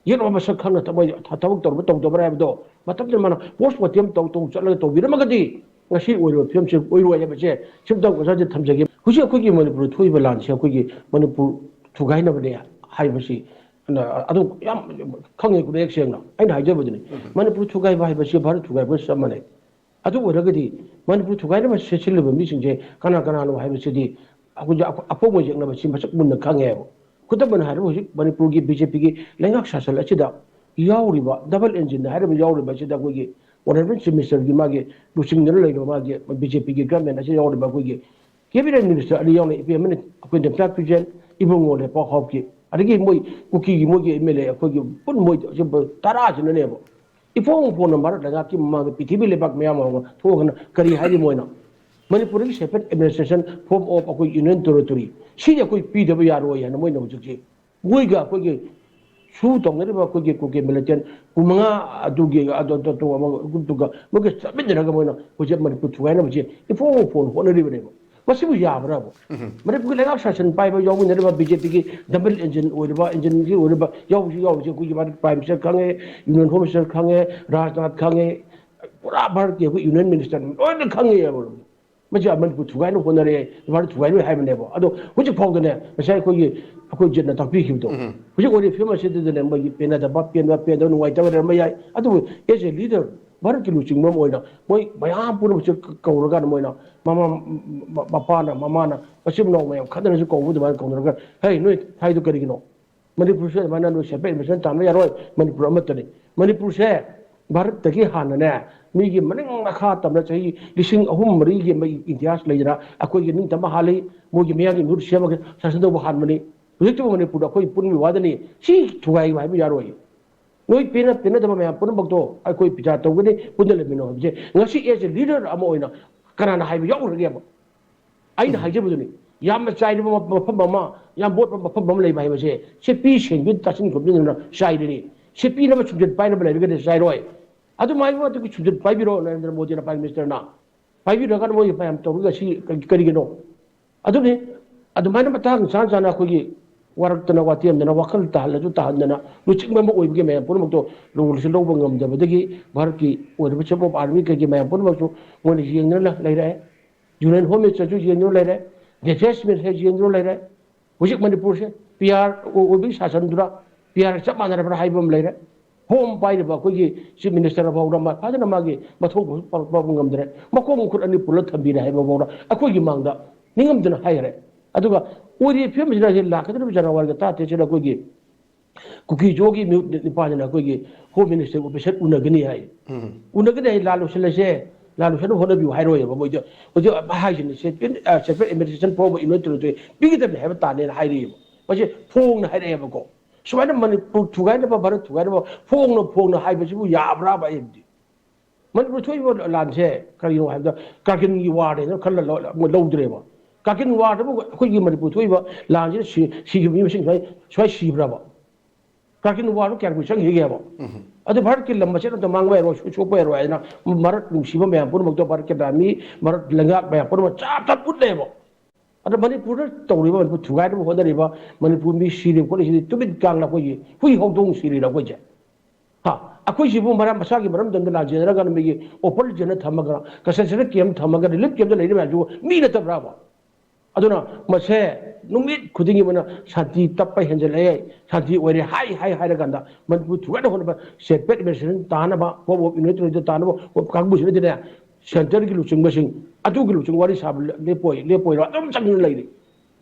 ꯌꯦꯠꯅꯕ ꯃꯁꯛ ꯈꯪꯅ ꯊꯕꯛ, ꯊꯕꯛ ꯇꯧꯔꯕ ꯇꯧꯗꯕ꯭ꯔꯥ ꯍꯥꯏꯕꯗꯣ ꯃꯇꯝꯗꯨꯗ ꯃꯥꯅ post mortem ꯇꯧ ꯇꯧ ꯆꯠꯂꯒ ꯇꯧꯕꯤꯔꯝꯃꯒꯗꯤ ꯉꯁꯤ ꯑꯣꯏꯔꯤꯕ ꯐꯤꯕꯝꯁꯦ ꯑꯣꯏꯔꯣꯏ ꯍꯥꯏꯕꯁꯦ ꯁꯤꯝꯇꯪ ꯑꯣꯖꯥꯁꯦ ꯊꯝꯖꯒꯦ꯫ ꯍꯧꯖꯤꯛ ꯑꯩꯈꯣꯏꯒꯤ ꯃꯅꯤꯄꯨꯔꯗ ꯊꯣꯛꯏꯕ ꯂꯥꯟꯁꯦ ꯑꯩꯈꯣꯏꯒꯤ ꯃꯅꯤꯄꯨꯔ ꯊꯨꯒꯥꯏꯅꯕꯅꯦ ꯍꯥꯏꯕꯁꯤ ꯑꯗꯨ ꯌꯥꯝ ꯈꯪꯉꯦ, ꯃꯌꯦꯛ ꯁꯦꯡꯅ ꯑꯩꯅ ꯍꯥꯏꯖꯕꯗꯨꯅꯤ꯫ ꯃꯅꯤꯄꯨꯔ ꯊꯨꯒꯥꯏꯕ ꯍꯥꯏꯕꯁꯤ ꯚꯥꯔꯠ ꯊꯨꯒꯥꯏꯕꯒ ꯆꯞ ꯃꯥꯟꯅꯩ꯫ ꯑꯗꯨ ꯑꯣꯏꯔꯒꯗꯤ ꯃꯅꯤꯄꯨꯔ ꯊꯨꯒꯥꯏꯅꯕ ꯁꯤꯜꯂꯤꯕ ꯃꯤꯁꯤꯡꯁꯦ ꯀꯅꯥ ꯀꯅꯥꯅꯣ ꯍꯥꯏꯕꯁꯤꯗꯤ ꯑꯩꯈꯣꯏꯁꯨ ꯑꯄ-, ꯑꯄꯣꯛꯄ ꯌꯦꯛꯅꯕꯁꯤ ꯃꯁꯛ ꯃꯨꯟꯅ ꯈꯪꯉꯦꯕ꯫ ꯈꯨꯗꯝ ꯑꯣꯏꯅ ꯍꯥꯏꯔꯕ ꯍꯧꯖꯤꯛ ꯃꯅꯤꯄꯨꯔꯒꯤ BJPꯒꯤ ꯂꯩꯉꯥꯛ ꯁꯥꯁꯟ ꯑꯁꯤꯗ ꯌꯥꯎꯔꯤꯕ double engine ꯍꯥꯏꯔꯤꯕ ꯌꯥꯎꯔꯤꯕ ꯑꯁꯤꯗ ꯑꯩꯈꯣꯏꯒꯤ Honourable Chief Ministerꯒꯤ ꯃꯥꯒꯤ ꯂꯨꯆꯤꯡꯗꯨꯅ ꯂꯩꯔꯤꯕ ꯃꯥꯒꯤ BJPꯒꯤ government ꯑꯁꯤꯗ ꯌꯥꯎꯔꯤꯕ ꯑꯩꯈꯣꯏꯒꯤ cabinet minister ꯑꯅꯤ ꯌꯥꯎꯅ ꯏꯄꯤ ꯑꯃꯅ ꯑꯩꯈꯣꯏ ꯗꯦꯝꯆꯥ ꯄꯤꯖꯦꯟ, ꯏꯕꯨꯡꯉꯣ ꯂꯩꯄꯥꯛ ꯍꯥꯎꯞꯀꯤ, ꯑꯗꯒꯤ ꯃꯣꯏ ꯀꯨꯀꯤꯒꯤ ꯃꯣꯏꯒꯤ MLA ꯑꯩꯈꯣꯏꯒꯤ ꯄꯨꯟ ꯃꯣꯏ ꯇꯔꯥꯁꯤꯅꯅꯦꯕ ꯏꯐꯣꯡ ꯐꯣꯡꯅ ꯚꯥꯔꯠ ꯂꯩꯉꯥꯛꯀꯤ ꯃꯃꯥꯡꯗ ꯄ꯭ꯔꯤꯊꯤꯕꯤ ꯂꯩꯕꯥꯛ ꯃꯌꯥꯝ ꯑꯃ ꯊꯣꯛꯑꯒꯅ ꯀꯔꯤ ꯍꯥꯏꯔꯤ ꯃꯣꯏꯅ? ꯃꯅꯤꯄꯨꯔꯗꯒꯤ separate administration form of ꯑꯩꯈꯣꯏ union territory ꯁꯤꯗꯤ ꯑꯩꯈꯣꯏ ꯄꯤꯗꯕ ꯌꯥꯔꯣꯏ ꯍꯥꯏꯅ ꯃꯣꯏꯅ ꯍꯧꯖꯤꯛꯁꯤ ꯃꯣꯏꯒ ꯑꯩꯈꯣꯏꯒꯤ ꯁꯨ ꯇꯧꯅꯔꯤꯕ ꯑꯩꯈꯣꯏꯒꯤ ꯀꯨꯀꯤ militant ꯀꯨꯟꯃꯉꯥ ꯑꯗꯨꯒꯤ ꯑꯗꯨ, ꯑꯗꯨ, ꯑꯗꯨ ꯑꯃ group ꯇꯨꯒ ꯃꯣꯏꯒ ꯆꯠꯃꯤꯟꯅꯔꯒ ꯃꯣꯏꯅ ꯍꯧꯖꯤꯛ ꯃꯅꯤꯄꯨꯔ ꯊꯨꯒꯥꯏꯅꯕꯁꯦ ꯏꯐꯣꯡ ꯐꯣꯡꯅ ꯍꯣꯠꯅꯔꯤꯕꯅꯦꯕ꯫ ꯃꯁꯤꯕꯨ ꯌꯥꯕ꯭ꯔꯕ? ꯃꯅꯤꯄꯨꯔꯒꯤ ꯂꯩꯉꯥꯛ ꯁꯥꯁꯟ ꯄꯥꯏꯕ ꯌꯥꯎꯃꯤꯟꯅꯔꯤꯕ BJPꯒꯤ double engine ꯑꯣꯏꯔꯤꯕ, engineꯒꯤ ꯑꯣꯏꯔꯤꯕ ꯌꯥꯎꯕꯁꯤ ꯌꯥꯎꯕꯁꯤ ꯑꯩꯈꯣꯏꯒꯤ ꯚꯥꯔꯠ Prime Minister ꯈꯪꯉꯦ, Union Home Minister ꯈꯪꯉꯦ, ꯔꯥꯖꯅꯥꯊ ꯈꯪꯉꯦ, ꯄꯨꯔꯥ ꯚꯥꯔꯠꯀꯤ ꯑꯩꯈꯣꯏ Union Minister ꯂꯣꯏꯅ ꯈꯪꯉꯦꯕ꯫ ꯃꯁꯤ ꯃꯅꯤꯄꯨꯔ ꯊꯨꯒꯥꯏꯅ ꯍꯣꯠꯅꯔꯦ, ꯚꯥꯔꯠ ꯊꯨꯒꯥꯏꯅꯣꯏ ꯍꯥꯏꯕꯅꯦꯕ꯫ ꯑꯗꯣ ꯍꯧꯖꯤꯛ ꯐꯥꯎꯗꯅꯦ ꯉꯁꯥꯏ ꯑꯩꯈꯣꯏꯒꯤ, ꯑꯩꯈꯣꯏ ꯖꯤꯠꯅ ꯇꯥꯛꯄꯤꯈꯤꯕꯗꯣ, ꯍꯧꯖꯤꯛ ꯑꯣꯏꯔꯤꯕ ꯐꯤꯕꯝ ꯑꯁꯤꯗꯗꯅꯦ ꯃꯣꯏꯒꯤ ꯄꯦꯟꯅꯗꯕ, ꯄꯦꯟꯕ, ꯄꯦꯟꯗꯕ, ꯅꯨꯡꯉꯥꯏꯇꯕ ꯂꯩꯔꯝꯕ ꯌꯥꯏ꯫ ꯑꯗꯨꯕꯨ as a leader, ꯚꯥꯔꯠꯀꯤ ꯂꯨꯆꯤꯡꯕ ꯑꯃ ꯑꯣꯏꯅ ꯃꯣꯏ ꯃꯌꯥꯝ ꯄꯨꯝꯅꯃꯛꯁꯦ ꯀꯧꯔꯀꯥꯟꯗ ꯃꯣꯏꯅ ꯃꯃꯥ, ꯃ-, ꯃꯄꯥꯅ, ꯃꯃꯥꯅ ꯃꯆꯤꯟ ꯃꯅꯥꯎ ꯃꯌꯥꯝ ꯈꯠꯅꯔꯁꯨ ꯀꯧꯕ ꯑꯗꯨꯃꯥꯏꯅ ꯀꯧꯅꯔꯒ, "ꯍꯩ, ꯅꯣꯏ ꯍꯥꯏꯗꯣ ꯀꯔꯤꯒꯤꯅꯣ? ꯃꯅꯤꯄꯨꯔꯁꯦ ꯑꯗꯨꯃꯥꯏꯅ ꯅꯣꯏ separate administration ꯇꯥꯟꯕ ꯌꯥꯔꯣꯏ, ꯃꯅꯤꯄꯨꯔ ꯑꯃꯠꯇꯅꯤ꯫" ꯃꯅꯤꯄꯨꯔꯁꯦ ꯚꯥꯔꯠꯇꯒꯤ ꯍꯥꯟꯅꯅꯦ, ꯃꯤꯒꯤ ꯃꯅꯤꯡ ꯃꯈꯥ ꯇꯝꯅ ꯆꯍꯤ ꯂꯤꯁꯤꯡ ꯑꯍꯨꯝ ꯃꯔꯤꯒꯤ ꯃꯩ ꯏꯇꯤꯍꯥꯁ ꯂꯩꯗꯅ ꯑꯩꯈꯣꯏꯒꯤ ꯅꯤꯡꯇꯝꯕ ꯍꯥꯜꯂꯤ, ꯃꯣꯏꯒꯤ ꯃꯌꯥꯡꯒꯤ ꯃꯤꯍꯨꯠ ꯁꯦꯝꯃꯒ ꯁꯥꯁꯟ ꯇꯧꯕ ꯍꯥꯟꯕꯅꯤ꯫ ꯍꯧꯖꯤꯛꯇꯕꯨ ꯃꯅꯤꯄꯨꯔꯗ ꯑꯩꯈꯣꯏ ꯄꯨꯟꯕꯒꯤ ꯋꯥꯗꯅꯤ, ꯁꯤ ꯊꯨꯒꯥꯏꯕ ꯍꯥꯏꯕ ꯌꯥꯔꯣꯏ꯫ ꯅꯣꯏ ꯄꯦꯟꯅ ꯄꯦꯟꯅꯗꯕ ꯃꯌꯥꯝ ꯄꯨꯝꯅꯃꯛꯇꯣ ꯑꯩꯈꯣꯏ ꯕꯤꯆꯥꯔ ꯇꯧꯒꯅꯤ, ꯄꯨꯟꯅ ꯂꯩꯃꯤꯟꯅꯧ ꯍꯥꯏꯕꯁꯦ ꯉꯁꯤ as a leader ꯑꯃ ꯑꯣꯏꯅ ꯀꯅꯥꯅ ꯍꯥꯏꯕ ꯌꯥꯎꯈ꯭ꯔꯒꯦꯕ? ꯑꯩꯅ ꯍꯥꯏꯖꯕꯗꯨꯅꯤ, ꯌꯥꯝꯅ ꯆꯥꯏꯔꯕ ꯃꯐꯝ ꯑꯃ, ꯌꯥꯝ ꯃꯣꯠꯄ ꯃꯐꯝ ꯑꯃ ꯂꯩꯕ ꯍꯥꯏꯕꯁꯦ ꯁꯤ ꯄꯤ ꯁꯦꯡꯕꯤ ꯇꯥꯁꯤꯟ ꯈꯣꯝꯖꯤꯟꯗꯨꯅ ꯆꯥꯏꯔꯤꯅꯤ꯫ ꯁꯤ ꯄꯤꯅꯕ ꯁꯨꯝꯖꯤꯠ ꯄꯥꯏꯅꯕ ꯂꯩꯔꯒꯗꯤ ꯆꯥꯏꯔꯣꯏ꯫ ꯑꯗꯨꯃꯥꯏꯅ ꯑꯗꯨꯒꯤ ꯁꯨꯝꯖꯤꯠ ꯄꯥꯏꯕꯤꯔꯣ ꯅꯔꯦꯟꯗ꯭ꯔ ꯃꯣꯗꯤꯅ Prime Ministerꯅ꯫ ꯄꯥꯏꯕꯤꯔꯒ ꯃꯣꯏ ꯃꯌꯥꯝ ꯇꯧꯔꯒ ꯁꯤ ꯀꯔꯤ-, ꯀꯔꯤꯒꯤꯅꯣ? ꯑꯗꯨꯅꯤ, ꯑꯗꯨꯃꯥꯏꯅ ꯃꯇꯥꯡ ꯆꯥ ꯆꯥꯅ ꯑꯩꯈꯣꯏꯒꯤ ꯋꯥꯔꯛꯇꯅ ꯋꯥꯇꯦꯝꯗꯅ ꯋꯥꯈꯜ ꯇꯥꯍꯜꯂꯁꯨ ꯇꯥꯍꯟꯗꯅ ꯂꯨꯆꯤꯡꯕ ꯑꯃ ꯑꯣꯏꯕꯒꯤ ꯃꯌꯥꯝ ꯄꯨꯝꯅꯃꯛꯇꯣ ꯂꯧꯔꯁꯨ ꯂꯧꯕ ꯉꯝꯗꯕꯗꯒꯤ ꯚꯥꯔꯠꯀꯤ ꯑꯣꯏꯔꯤꯕ chief of army ꯀꯩꯒꯤ ꯃꯌꯥꯝ ꯄꯨꯝꯅꯃꯛꯁꯨ ꯃꯣꯏꯅ ꯌꯦꯡꯗꯨꯅ ꯂꯩꯔꯛꯑꯦ꯫ Union Home Ministerꯁꯨ ꯌꯦꯡꯗꯨꯅ ꯂꯩꯔꯦ, Defence Ministerꯁꯨ ꯌꯦꯡꯗꯨꯅ ꯂꯩꯔꯦ꯫ ꯍꯧꯖꯤꯛ ꯃꯅꯤꯄꯨꯔꯁꯦ P R ꯑꯣꯏꯕꯒꯤ ꯁꯥꯁꯟꯗꯨꯗ P R ꯆꯞ ꯃꯥꯟꯅꯔꯕ꯭ꯔꯥ ꯍꯥꯏꯕ ꯑꯃ ꯂꯩꯔꯦ꯫ Home ꯄꯥꯏꯔꯤꯕ ꯑꯩꯈꯣꯏꯒꯤ chief minister ꯐꯥꯎꯗ ꯃꯥ ꯐꯖꯅ ꯃꯥꯒꯤ ꯃꯊꯧ ꯄꯥꯡꯊꯣꯛꯄ ꯉꯝꯗ꯭ꯔꯦ꯫ ꯃꯈꯣꯡ ꯃꯈꯨꯠ ꯑꯅꯤ ꯄꯨꯜꯂ ꯊꯝꯕꯤꯔꯦ ꯍꯥꯏꯕ ꯐꯥꯎꯗ ꯑꯩꯈꯣꯏꯒꯤ ꯃꯥꯡꯗ ꯅꯤꯡꯉꯝꯗꯅ ꯍꯥꯏꯈ꯭ꯔꯦ꯫ ꯑꯗꯨꯒ ꯑꯣꯏꯔꯤꯕ ꯐꯤꯕꯝꯁꯤꯗ ꯍꯧꯖꯤꯛ ꯂꯥꯛꯀꯗꯧꯔꯤꯕ ꯖꯅꯋꯥꯔꯤꯒ ꯇꯔꯥꯇꯔꯦꯠꯁꯤꯗ ꯑꯩꯈꯣꯏꯒꯤ ꯀꯨꯀꯤꯖꯣꯒꯤ ꯃꯤꯍꯨꯠ ꯅꯤꯄꯥꯁꯤꯅ ꯑꯩꯈꯣꯏꯒꯤ Home Minister officer ꯎꯅꯒꯅꯤ ꯍꯥꯏ꯫ ꯎꯅꯒꯅꯤ ꯍꯥꯏ, ꯂꯥꯜ ꯂꯣꯏꯁꯤꯜꯂꯁꯦ, ꯂꯥꯜ ꯂꯣꯏꯁꯤꯟꯅꯕ ꯍꯣꯠꯅꯕꯤꯌꯨ ꯍꯥꯏꯔꯣꯏꯕ ꯃꯣꯏꯗ꯫ ꯍꯧꯖꯤꯛ ꯍꯥꯏꯁꯤꯅꯤ, separate, ꯑ, separate administration ꯐꯥꯎꯕ ꯏꯟꯅꯣꯏ ꯇꯧꯔꯣꯏ ꯄꯤꯒꯗꯕꯅꯤ ꯍꯥꯏꯕ ꯇꯥꯅꯦꯅ ꯍꯥꯏꯔꯛꯑꯦꯕ꯫ ꯃꯁꯤ ꯐꯣꯡꯅ ꯍꯥꯏꯔꯛꯑꯦꯕꯀꯣ꯫ ꯁꯨꯃꯥꯏꯅ ꯃꯅꯤꯄꯨꯔ ꯊꯨꯒꯥꯏꯅꯕ, ꯚꯥꯔꯠ ꯊꯨꯒꯥꯏꯅꯕ ꯐꯣꯡꯅ ꯐꯣꯡꯅ ꯍꯥꯏꯕꯁꯤꯕꯨ ꯌꯥꯕ꯭ꯔꯥꯕ? ꯑꯩꯕꯨꯗꯤ ꯃꯅꯤꯄꯨꯔ ꯊꯣꯛꯏꯕ ꯂꯥꯟꯁꯦ ꯀꯔꯤꯅꯣ ꯍꯥꯏꯕꯗ ꯀꯥꯔꯒꯤꯜꯒꯤ ꯋꯥꯔꯅꯦꯅ ꯈꯜꯂ ꯂꯧ-, ꯂꯧꯗ꯭ꯔꯦꯕ꯫ ꯀꯥꯔꯒꯤꯜ ꯋꯥꯔꯗꯕꯨ ꯑꯩꯈꯣꯏꯒꯤ ꯃꯅꯤꯄꯨꯔ ꯊꯣꯛꯏꯕ ꯂꯥꯟꯁꯤꯗ ꯁꯤ-, ꯁꯤꯈꯤꯕ ꯃꯤ ꯃꯁꯤꯡ ꯁꯨꯃꯥꯏ, ꯁꯨꯃꯥꯏ ꯁꯤꯕ꯭ꯔꯕ? ꯀꯥꯔꯒꯤꯜ ꯋꯥꯔꯗꯨ ꯀꯌꯥꯝ ꯀꯨꯏ ꯆꯪꯈꯤꯒꯦꯕ? ꯑꯗꯨ ꯚꯥꯔꯠꯀꯤ ꯂꯝ ꯃꯆꯦꯠ ꯑꯃꯇ ꯃꯥꯡꯕ ꯌꯥꯔꯣꯏ, ꯁꯣꯛ-, ꯁꯣꯛꯄ ꯌꯥꯔꯣꯏ ꯍꯥꯏꯗꯅ ꯚꯥꯔꯠ ꯅꯨꯡꯁꯤꯕ ꯃꯌꯥꯝ ꯄꯨꯝꯅꯃꯛꯇ, ꯚꯥꯔꯠꯀꯤ ꯂꯥꯟꯃꯤ, ꯚꯥꯔꯠ ꯂꯩꯉꯥꯛ ꯃꯌꯥꯝ ꯄꯨꯝꯅꯃꯛ ꯆꯞ ꯆꯞ ꯎꯠꯂꯦꯕ꯫ ꯑꯗ ꯃꯅꯤꯄꯨꯔꯗ ꯇꯧꯔꯤꯕ, ꯃꯅꯤꯄꯨꯔ ꯊꯨꯒꯥꯏꯅꯕ ꯍꯣꯠꯅꯔꯤꯕ, ꯃꯅꯤꯄꯨꯔ ꯃꯤ ꯁꯤꯔꯤꯕ ꯈꯣꯠꯂꯤꯁꯤꯗꯤ ꯇꯨꯃꯤꯟ ꯀꯥꯡꯅ ꯑꯩꯈꯣꯏꯒꯤ ꯍꯨꯏ ꯍꯧꯗꯣꯡ ꯁꯤꯔꯤꯔ ꯑꯩꯈꯣꯏꯁꯦ? ꯍꯥ? ꯑꯩꯈꯣꯏꯁꯤꯕꯨ ꯃꯔꯝ, ꯃꯁꯥꯒꯤ ꯃꯔꯝꯗꯝꯗ ꯂꯥꯟꯖꯦꯟꯅꯔꯒ ꯃꯤꯒꯤ opposition ꯊꯝꯃꯒ, concentration camp ꯊꯝꯃꯒ, relief camp ꯂꯩꯔꯤꯕ ꯃꯌꯥꯝꯁꯤꯕꯨ ꯃꯤ ꯅꯠꯇꯕ꯭ꯔꯥꯕ? ꯑꯗꯨꯅ ꯃꯁꯦ ꯅꯨꯃꯤꯠ ꯈꯨꯗꯤꯡꯒꯤ ꯃꯣꯏꯅ ꯁꯥꯟꯇꯤ ꯇꯞꯄ ꯍꯦꯟꯖꯜꯂꯛꯑꯦ, ꯁꯥꯟꯇꯤ ꯑꯣꯏꯔꯦ ꯍꯥꯏ, ꯍꯥꯏ, ꯍꯥꯏꯔꯀꯥꯟꯗ ꯃꯅꯤꯄꯨꯔ ꯊꯨꯒꯥꯏꯅ ꯍꯣꯠꯅꯕ, separate administration ꯇꯥꯅꯕ, Home of Union Territory ꯇꯥꯅꯕ ꯀꯥꯡꯕꯨꯁꯤꯅꯗꯤꯅꯦ, centreꯒꯤ ꯂꯨꯆꯤꯡꯕꯁꯤꯡ, ꯑꯗꯨꯒꯤ ꯂꯨꯆꯤꯡꯕ ꯋꯥꯔꯤ ꯁꯥꯕ ꯂꯦꯞꯄꯣꯏ, ꯂꯦꯞꯄꯣꯏꯔꯣ ꯑꯗꯨꯝ ꯆꯪꯗꯨꯅ ꯂꯩꯔꯤ꯫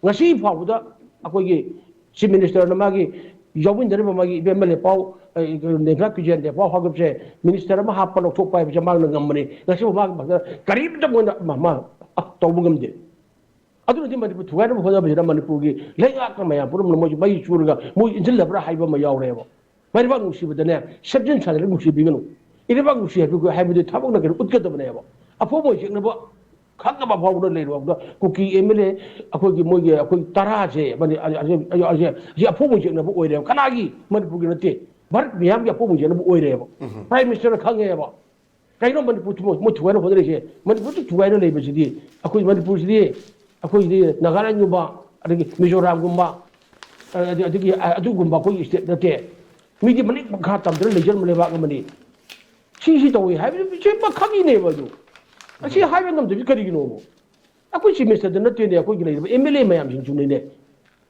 ꯉꯁꯤ ꯐꯥꯎꯕꯗ ꯑꯩꯈꯣꯏꯒꯤ chief ministerꯅ ꯃꯥꯒꯤ ꯌꯥꯎꯃꯤꯟꯅꯔꯤꯕ ꯃꯥꯒꯤ ꯏꯕꯦꯝꯃ ꯂꯦꯄꯥꯎ, ꯑ, ꯃꯦꯘꯥ ꯀꯤꯖꯦꯟ ꯂꯦꯄꯥꯎ ꯍꯥꯏꯕꯁꯦ, minister ꯑꯃ ꯍꯥꯞꯄ ꯂꯧꯊꯣꯛꯄ ꯍꯥꯏꯕꯁꯦ ꯃꯥꯅ ꯉꯝꯕꯅꯤ꯫ ꯉꯁꯤꯐꯥꯎ ꯃꯥꯒꯤ ꯃꯥꯡꯗ ꯀꯔꯤꯝꯇ ꯃꯣꯏꯅ ꯃꯥ, ꯃꯥ, ꯑ, ꯇꯧꯕ ꯉꯝꯗꯦ꯫ ꯑꯗꯨꯅꯗꯤ ꯃꯅꯤꯄꯨꯔ ꯊꯨꯒꯥꯏꯅꯕ ꯍꯣꯠꯅꯕꯁꯤꯗ ꯃꯅꯤꯄꯨꯔꯒꯤ ꯂꯩꯉꯥꯛꯅ ꯃꯌꯥꯝ ꯄꯨꯝꯅꯃꯛꯅ ꯃꯩ ꯆꯨꯔꯒ ꯃꯣꯏ ꯏꯟꯁꯤꯜꯂꯕ꯭ꯔꯥ ꯍꯥꯏꯕ ꯑꯃ ꯌꯥꯎꯔꯦꯕ꯫ ꯃꯩꯕꯥꯛ ꯅꯨꯡꯁꯤꯕꯗꯅꯦ, ꯁꯦꯝꯖꯤꯟ ꯁꯥꯖꯤꯜꯂꯒ ꯅꯨꯡꯁꯤꯕꯤꯒꯅꯨ꯫ ꯏꯔꯩꯕꯥꯛ ꯅꯨꯡꯁꯤ ꯍꯥꯏꯕ, ꯍꯥꯏꯕꯗꯤ ꯊꯕꯛꯅ ꯀꯩꯅꯣ ꯎꯠꯀꯗꯕꯅꯦꯕ꯫ ꯑꯐꯣꯡꯕ ꯌꯦꯛꯅꯕ ꯈꯪꯉꯕ ꯐꯥꯎꯕꯗ ꯂꯩꯔꯨꯕꯗ ꯀꯨꯀꯤ M L A ꯑꯩꯈꯣꯏꯒꯤ ꯃꯣꯏꯒꯤ ꯑꯩꯈꯣꯏ ꯇꯔꯥꯁꯦ ꯑꯃꯗꯤ ꯑꯁꯤ, ꯑꯁꯤ, ꯑꯁꯤ, ꯑꯁꯤ ꯑꯐꯣꯡꯕ ꯌꯦꯛꯅꯕ ꯑꯣꯏꯔꯦꯕ꯫ ꯀꯅꯥꯒꯤ? ꯃꯅꯤꯄꯨꯔꯒꯤ ꯅꯠꯇꯦ, ꯚꯥꯔꯠ ꯃꯤꯌꯥꯝꯒꯤ ꯑꯐꯣꯡꯕ ꯌꯦꯛꯅꯕ ꯑꯣꯏꯔꯦꯕ꯫ Prime Ministerꯅ ꯈꯪꯉꯦꯕ꯫ ꯀꯩꯅꯣ ꯃꯅꯤꯄꯨꯔ ꯊꯨ-, ꯃꯣꯏ ꯊꯨꯒꯥꯏꯅ ꯍꯣꯠꯅꯔꯤꯁꯦ? ꯃꯅꯤꯄꯨꯔꯗ ꯊꯨꯒꯥꯏꯅ ꯂꯩꯕꯁꯤꯗꯤ ꯑꯩꯈꯣꯏ ꯃꯅꯤꯄꯨꯔꯁꯤꯗꯤ ꯑꯩꯈꯣꯏꯒꯤꯗꯤ ꯅꯥꯒꯥꯂꯦꯟꯒꯨꯝꯕ, ꯑꯗꯒꯤ ꯃꯤꯖꯣꯔꯥꯝꯒꯨꯝꯕ, ꯑꯗꯒꯤ ꯑꯗꯨꯒꯨꯝꯕ ꯑꯩꯈꯣꯏꯒꯤ ꯁ꯭ꯇꯦꯠ ꯅꯠꯇꯦ꯫ ꯃꯤꯗꯤ ꯃꯅꯤꯡ ꯃꯈꯥ ꯇꯝꯗꯅ ꯂꯩꯖꯔꯝꯕ ꯂꯩꯕꯥꯛ ꯑꯃꯅꯤ꯫ ꯁꯤ ꯁꯤ ꯇꯧꯏ ꯍꯥꯏꯕꯗꯨ ꯁꯤ ꯈꯪꯉꯤꯅꯦꯕ꯫ ꯑꯗꯨ ꯑꯁꯤ ꯍꯥꯏꯕ ꯉꯝꯗꯕꯁꯤ ꯀꯔꯤꯒꯤꯅꯣꯕ? ꯑꯩꯈꯣꯏ ꯆꯤꯐ ꯃꯤꯅꯤꯁꯇꯔꯗ ꯅꯠꯇꯦꯅꯦ, ꯑꯩꯈꯣꯏꯒꯤ ꯂꯩꯔꯤꯕ ꯑꯦꯝ ꯑꯦꯜ ꯑꯦ ꯃꯌꯥꯝꯁꯤꯡꯁꯨꯅꯤꯅꯦ,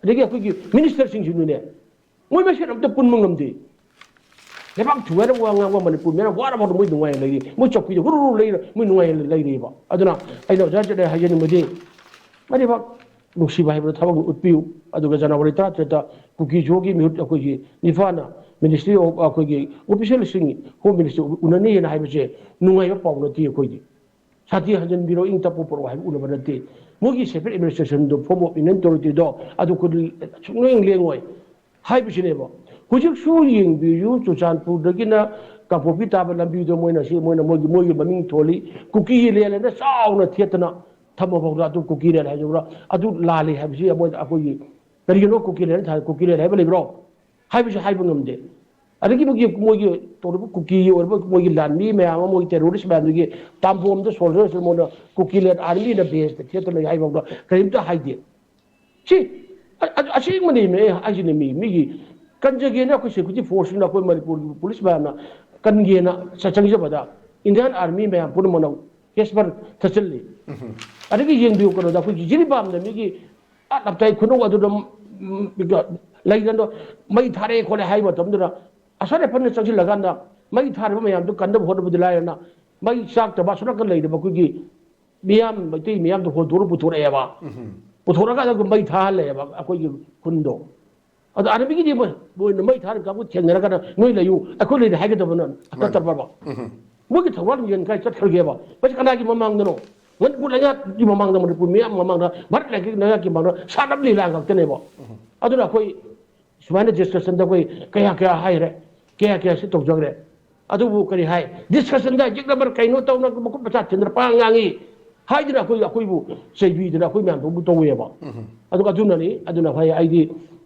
ꯑꯗꯒꯤ ꯑꯩꯈꯣꯏꯒꯤ ꯃꯤꯅꯤꯁꯇꯔꯁꯤꯡꯁꯤꯅꯅꯦ, ꯃꯣꯏ ꯃꯁꯦꯟ ꯑꯝꯇ ꯄꯨꯟꯕ ꯉꯝꯗꯦ꯫ ꯂꯩꯕꯥꯛ ꯊꯨꯒꯥꯏꯅꯕ ꯋꯥ ꯉꯥꯡꯕ ꯃꯅꯤꯄꯨꯔ ꯃꯤꯅ ꯋꯥꯔꯕ ꯐꯥꯎꯗ ꯃꯣꯏ ꯅꯨꯡꯉꯥꯏꯅ ꯂꯩꯔꯤ, ꯃꯣꯏ ꯆꯧꯀꯤꯗ ꯍꯨꯔꯨ ꯍꯨꯔꯨ ꯂꯩꯔ ꯃꯣꯏ ꯅꯨꯡꯉꯥꯏꯅ ꯂꯩꯔꯤꯕ꯫ ꯑꯗꯨꯅ ꯑꯩꯅ ꯑꯣꯖꯥ ꯆꯠꯂꯦ ꯍꯥꯏꯖꯅꯤꯡꯕꯗꯤ, ꯃꯅꯤꯄꯨꯔ ꯅꯨꯡꯁꯤꯕ ꯍꯥꯏꯕꯗ ꯊꯕꯛ ꯎꯠꯄꯤꯌꯨ꯫ ꯑꯗꯨꯒ ꯖꯅꯋꯥꯔꯤ ꯇꯔꯥꯇꯔꯦꯠꯇ ꯀꯨꯀꯤ ꯖꯣꯒꯤ ꯃꯤꯍꯨꯠ ꯑꯩꯈꯣꯏꯒꯤ ꯅꯤꯄꯥꯅ ꯃꯤꯅꯤꯁꯇ꯭ꯔꯤ ꯑꯣꯐ ꯑꯩꯈꯣꯏꯒꯤ ꯑꯣꯐꯤꯁꯤꯌꯦꯜꯁꯤꯡ ꯍꯣꯝ ꯃꯤꯅꯤꯁꯇ꯭ꯔꯤ ꯎꯅꯅꯤꯅ ꯍꯥꯏꯕꯁꯦ ꯅꯨꯡꯉꯥꯏꯕ ꯄꯥꯎ ꯅꯠꯇꯦ꯫ ꯑꯩꯈꯣꯏꯗꯤ ꯁꯥꯟꯇꯤ ꯍꯟꯖꯤꯟꯕꯤꯔꯣ, ꯏꯪ ꯇꯞꯄꯨ ꯄꯨꯔꯛꯑꯣ ꯍꯥꯏꯕ ꯎꯅꯕ ꯅꯠꯇꯦ꯫ ꯃꯣꯏꯒꯤ ꯁꯦꯄꯔꯦꯠ ꯑꯦꯗꯃꯤꯅꯤꯁꯇ꯭ꯔꯦꯁꯟꯗꯣ, ꯐꯣꯔꯝ ꯑꯣꯐ ꯌꯨꯅꯤꯌꯟ ꯇꯦꯔꯤꯇꯣꯔꯤꯗꯣ ꯑꯗꯨ ꯑꯩꯈꯣꯏ ꯁꯨꯡꯂꯦꯡ ꯂꯦꯡꯉꯣꯏ ꯍꯥꯏꯕꯁꯤꯅꯦꯕ꯫ ꯍꯧꯖꯤꯛꯁꯨ ꯌꯦꯡꯕꯤꯌꯨ, ꯆꯨꯔꯆꯥꯟꯄꯨꯔꯗꯒꯤꯅ ꯀꯥꯡꯄꯣꯛꯄꯤ ꯇꯥꯕ ꯂꯝꯕꯤꯗꯣ ꯃꯣꯏꯅ ꯁꯤ ꯃꯣꯏꯅ ꯃꯣꯏꯒꯤ ꯃꯣꯏꯒꯤ ꯃꯃꯤꯡ ꯊꯣꯜꯂꯤ, ꯀꯨꯀꯤꯒꯤ ꯂꯦꯟ ꯍꯥꯏꯅ ꯆꯥꯎꯅ ꯊꯦꯠꯇꯅ ꯊꯝꯃ ꯐꯥꯎꯗ ꯑꯗꯨ ꯀꯨꯀꯤ ꯂꯦꯟ ꯍꯥꯏꯖꯕ꯭ꯔꯥ, ꯑꯗꯨ ꯂꯥꯜꯂꯤ ꯍꯥꯏꯕꯁꯤ ꯃꯣꯏꯗ ꯑꯩꯈꯣꯏꯒꯤ ꯀꯔꯤꯒꯤꯅꯣ ꯀꯨꯀꯤ ꯂꯦꯟ ꯊꯥ-, ꯀꯨꯀꯤ ꯂꯦꯟ ꯍꯥꯏꯕ ꯂꯩꯕ꯭ꯔꯣ ꯍꯥꯏꯕꯁꯨ ꯍꯥꯏꯕ ꯉꯝꯗꯦ꯫ ꯑꯗꯒꯤ ꯃꯣꯏꯒꯤ, ꯃꯣꯏꯒꯤ ꯇꯧꯔꯤꯕ ꯀꯨꯀꯤꯒꯤ ꯑꯣꯏꯔꯤꯕ ꯃꯣꯏꯒꯤ ꯂꯥꯟꯃꯤ ꯃꯌꯥꯝ ꯑꯃ, ꯃꯣꯏꯒꯤ ꯇꯦꯔꯣꯔꯤꯁ ꯃꯌꯥꯝꯗꯨꯒꯤ ꯄꯥꯝꯕꯣꯝꯗ ꯁꯣꯜꯖꯔꯁꯨ ꯃꯣꯏꯅ ꯀꯨꯀꯤ ꯂꯦꯟ ꯑꯥꯔꯃꯤꯅ ꯕꯦꯁꯇ ꯊꯦꯠꯇꯅ ꯂꯩ ꯍꯥꯏꯕ ꯐꯥꯎꯗ ꯀꯔꯤꯝꯇ ꯍꯥꯏꯗꯦ꯫ ꯁꯤ ꯑ-, ꯑ-, ꯑꯁꯦꯡꯕꯅꯦꯃꯦ ꯑꯩ ꯍꯥꯏꯁꯤꯅꯦ꯫ ꯃꯤ, ꯃꯤꯒꯤ ꯀꯟꯖꯒꯦꯅ ꯑꯩꯈꯣꯏ ꯁꯦꯀ꯭ꯌꯨꯔꯤꯇꯤ ꯐꯣꯔꯁꯁꯤꯡꯅ, ꯑꯩꯈꯣꯏ ꯃꯅꯤꯄꯨꯔꯒꯤ ꯄꯨꯂꯤꯁ ꯃꯌꯥꯝꯅ ꯀꯟꯒꯦꯅ ꯆ-, ꯆꯪꯖꯕꯗ ꯏꯟꯗꯤꯌꯥꯟ ꯑꯥꯔꯃꯤ ꯃꯌꯥꯝ ꯄꯨꯝꯅꯃꯛꯅ ꯀꯦꯁꯄꯔ ꯊꯠꯆꯜꯂꯤ꯫ ꯑꯗꯒꯤ ꯌꯦꯡꯕꯤꯌꯨ ꯀꯩꯅꯣꯗ, ꯑꯩꯈꯣꯏꯒꯤ ꯖꯤꯔꯤꯕꯥꯝꯗ ꯃꯤꯒꯤ ꯑꯥ ꯂꯞꯇꯥꯏ ꯈꯨꯅꯧ ꯑꯗꯨꯗ, ꯎꯝ, ꯂꯩꯗꯅ ꯃꯩ ꯊꯥꯔꯛꯑꯦ ꯈꯣꯠꯂꯦ ꯍꯥꯏꯕ ꯃꯇꯝꯗꯨꯗ ꯑꯁꯣꯝ ꯔꯥꯏꯐꯜꯅ ꯆꯪꯁꯤꯜꯂꯀꯥꯟꯗ ꯃꯩ ꯊꯥꯔꯤꯕ ꯃꯌꯥꯝꯗꯨ ꯀꯟꯅꯕ ꯍꯣꯠꯅꯕꯗꯤ ꯂꯥꯏꯔꯅ ꯃꯩ ꯆꯥꯛꯇꯕ ꯑꯁꯣꯝ ꯅꯥꯀꯟ ꯂꯩꯔꯤꯕ ꯑꯩꯈꯣꯏꯒꯤ ꯃꯤꯌꯥꯝ, ꯃꯩꯇꯩ ꯃꯤꯌꯥꯝꯗꯣ ꯍꯣꯟꯗꯣꯛꯑ ꯄꯨꯊꯣꯔꯛꯑꯦꯕ꯫ ꯄꯨꯊꯣꯔꯛꯑꯒ ꯑꯗꯨꯝ ꯃꯩ ꯊꯥꯍꯜꯂꯦꯕ ꯑꯩꯈꯣꯏꯒꯤ ꯈꯨꯟꯗꯣ꯫ ꯑꯗꯣ ꯑꯥꯔꯃꯤꯒꯤꯗꯤ ꯃꯣꯏ, ꯃꯣꯏꯅ ꯃꯩ ꯊꯥꯔꯤꯕ ꯀꯥꯡꯕꯨ ꯊꯦꯡꯅꯔꯒꯅ "ꯅꯣꯏ ꯂꯩꯌꯨ, ꯑꯩꯈꯣꯏ ꯂꯩꯔꯦ" ꯍꯥꯏꯒꯗꯕ ꯅꯠꯇꯕ꯭ꯔꯕ? ꯃꯣꯏꯒꯤ ꯊꯧꯔꯥꯡ ꯌꯦꯟ ꯀꯥꯏ ꯆꯠꯈ꯭ꯔꯒꯦꯕ? ꯃꯁꯤ ꯀꯅꯥꯒꯤ ꯃꯃꯥꯡꯗꯅꯣ? ꯃꯅꯤꯄꯨꯔ ꯂꯩꯉꯥꯛꯀꯤ ꯃꯃꯥꯡꯗ, ꯃꯅꯤꯄꯨꯔ ꯃꯤꯌꯥꯝ ꯃꯃꯥꯡꯗ, ꯚꯥꯔꯠ ꯂꯩꯉꯥꯛꯀꯤ ꯃꯃꯥꯡꯗ ꯁꯥꯟꯅꯕ ꯂꯤꯂꯥ ꯉꯥꯛꯇꯅꯦꯕ꯫ ꯑꯗꯨꯅ ꯑꯩꯈꯣꯏ ꯁꯨꯃꯥꯏꯅ ꯗꯤꯁꯀꯁꯟꯗ ꯑꯩꯈꯣꯏ ꯀꯌꯥ ꯀꯌꯥ ꯍꯥꯏꯔꯦ, ꯀꯌꯥ ꯀꯌꯥ ꯁꯤ ꯇꯧꯖꯈ꯭ꯔꯦ꯫ ꯑꯗꯨꯕꯨ ꯀꯔꯤ ꯍꯥꯏ, ꯗꯤꯁꯀꯁꯟꯗ ꯌꯦꯛꯅꯕ ꯀꯩꯅꯣ ꯇꯧꯅ ꯃꯈꯨꯠ ꯃꯁꯥ ꯊꯤꯟꯗꯅ ꯄꯉꯥꯡ ꯉꯥꯡꯉꯤ ꯍꯥꯏꯗꯅ ꯑꯩꯈꯣꯏ, ꯑꯩꯈꯣꯏꯕꯨ ꯆꯩꯕꯤꯗꯅ ꯑꯩꯈꯣꯏ ꯃꯌꯥꯝꯗꯨꯕꯨ ꯇꯧꯋꯦꯕ꯫ ꯑꯗꯨꯒ ꯑꯗꯨꯅꯅꯤ, ꯑꯗꯨꯅ ꯐꯩ꯫ ꯑꯩꯗꯤ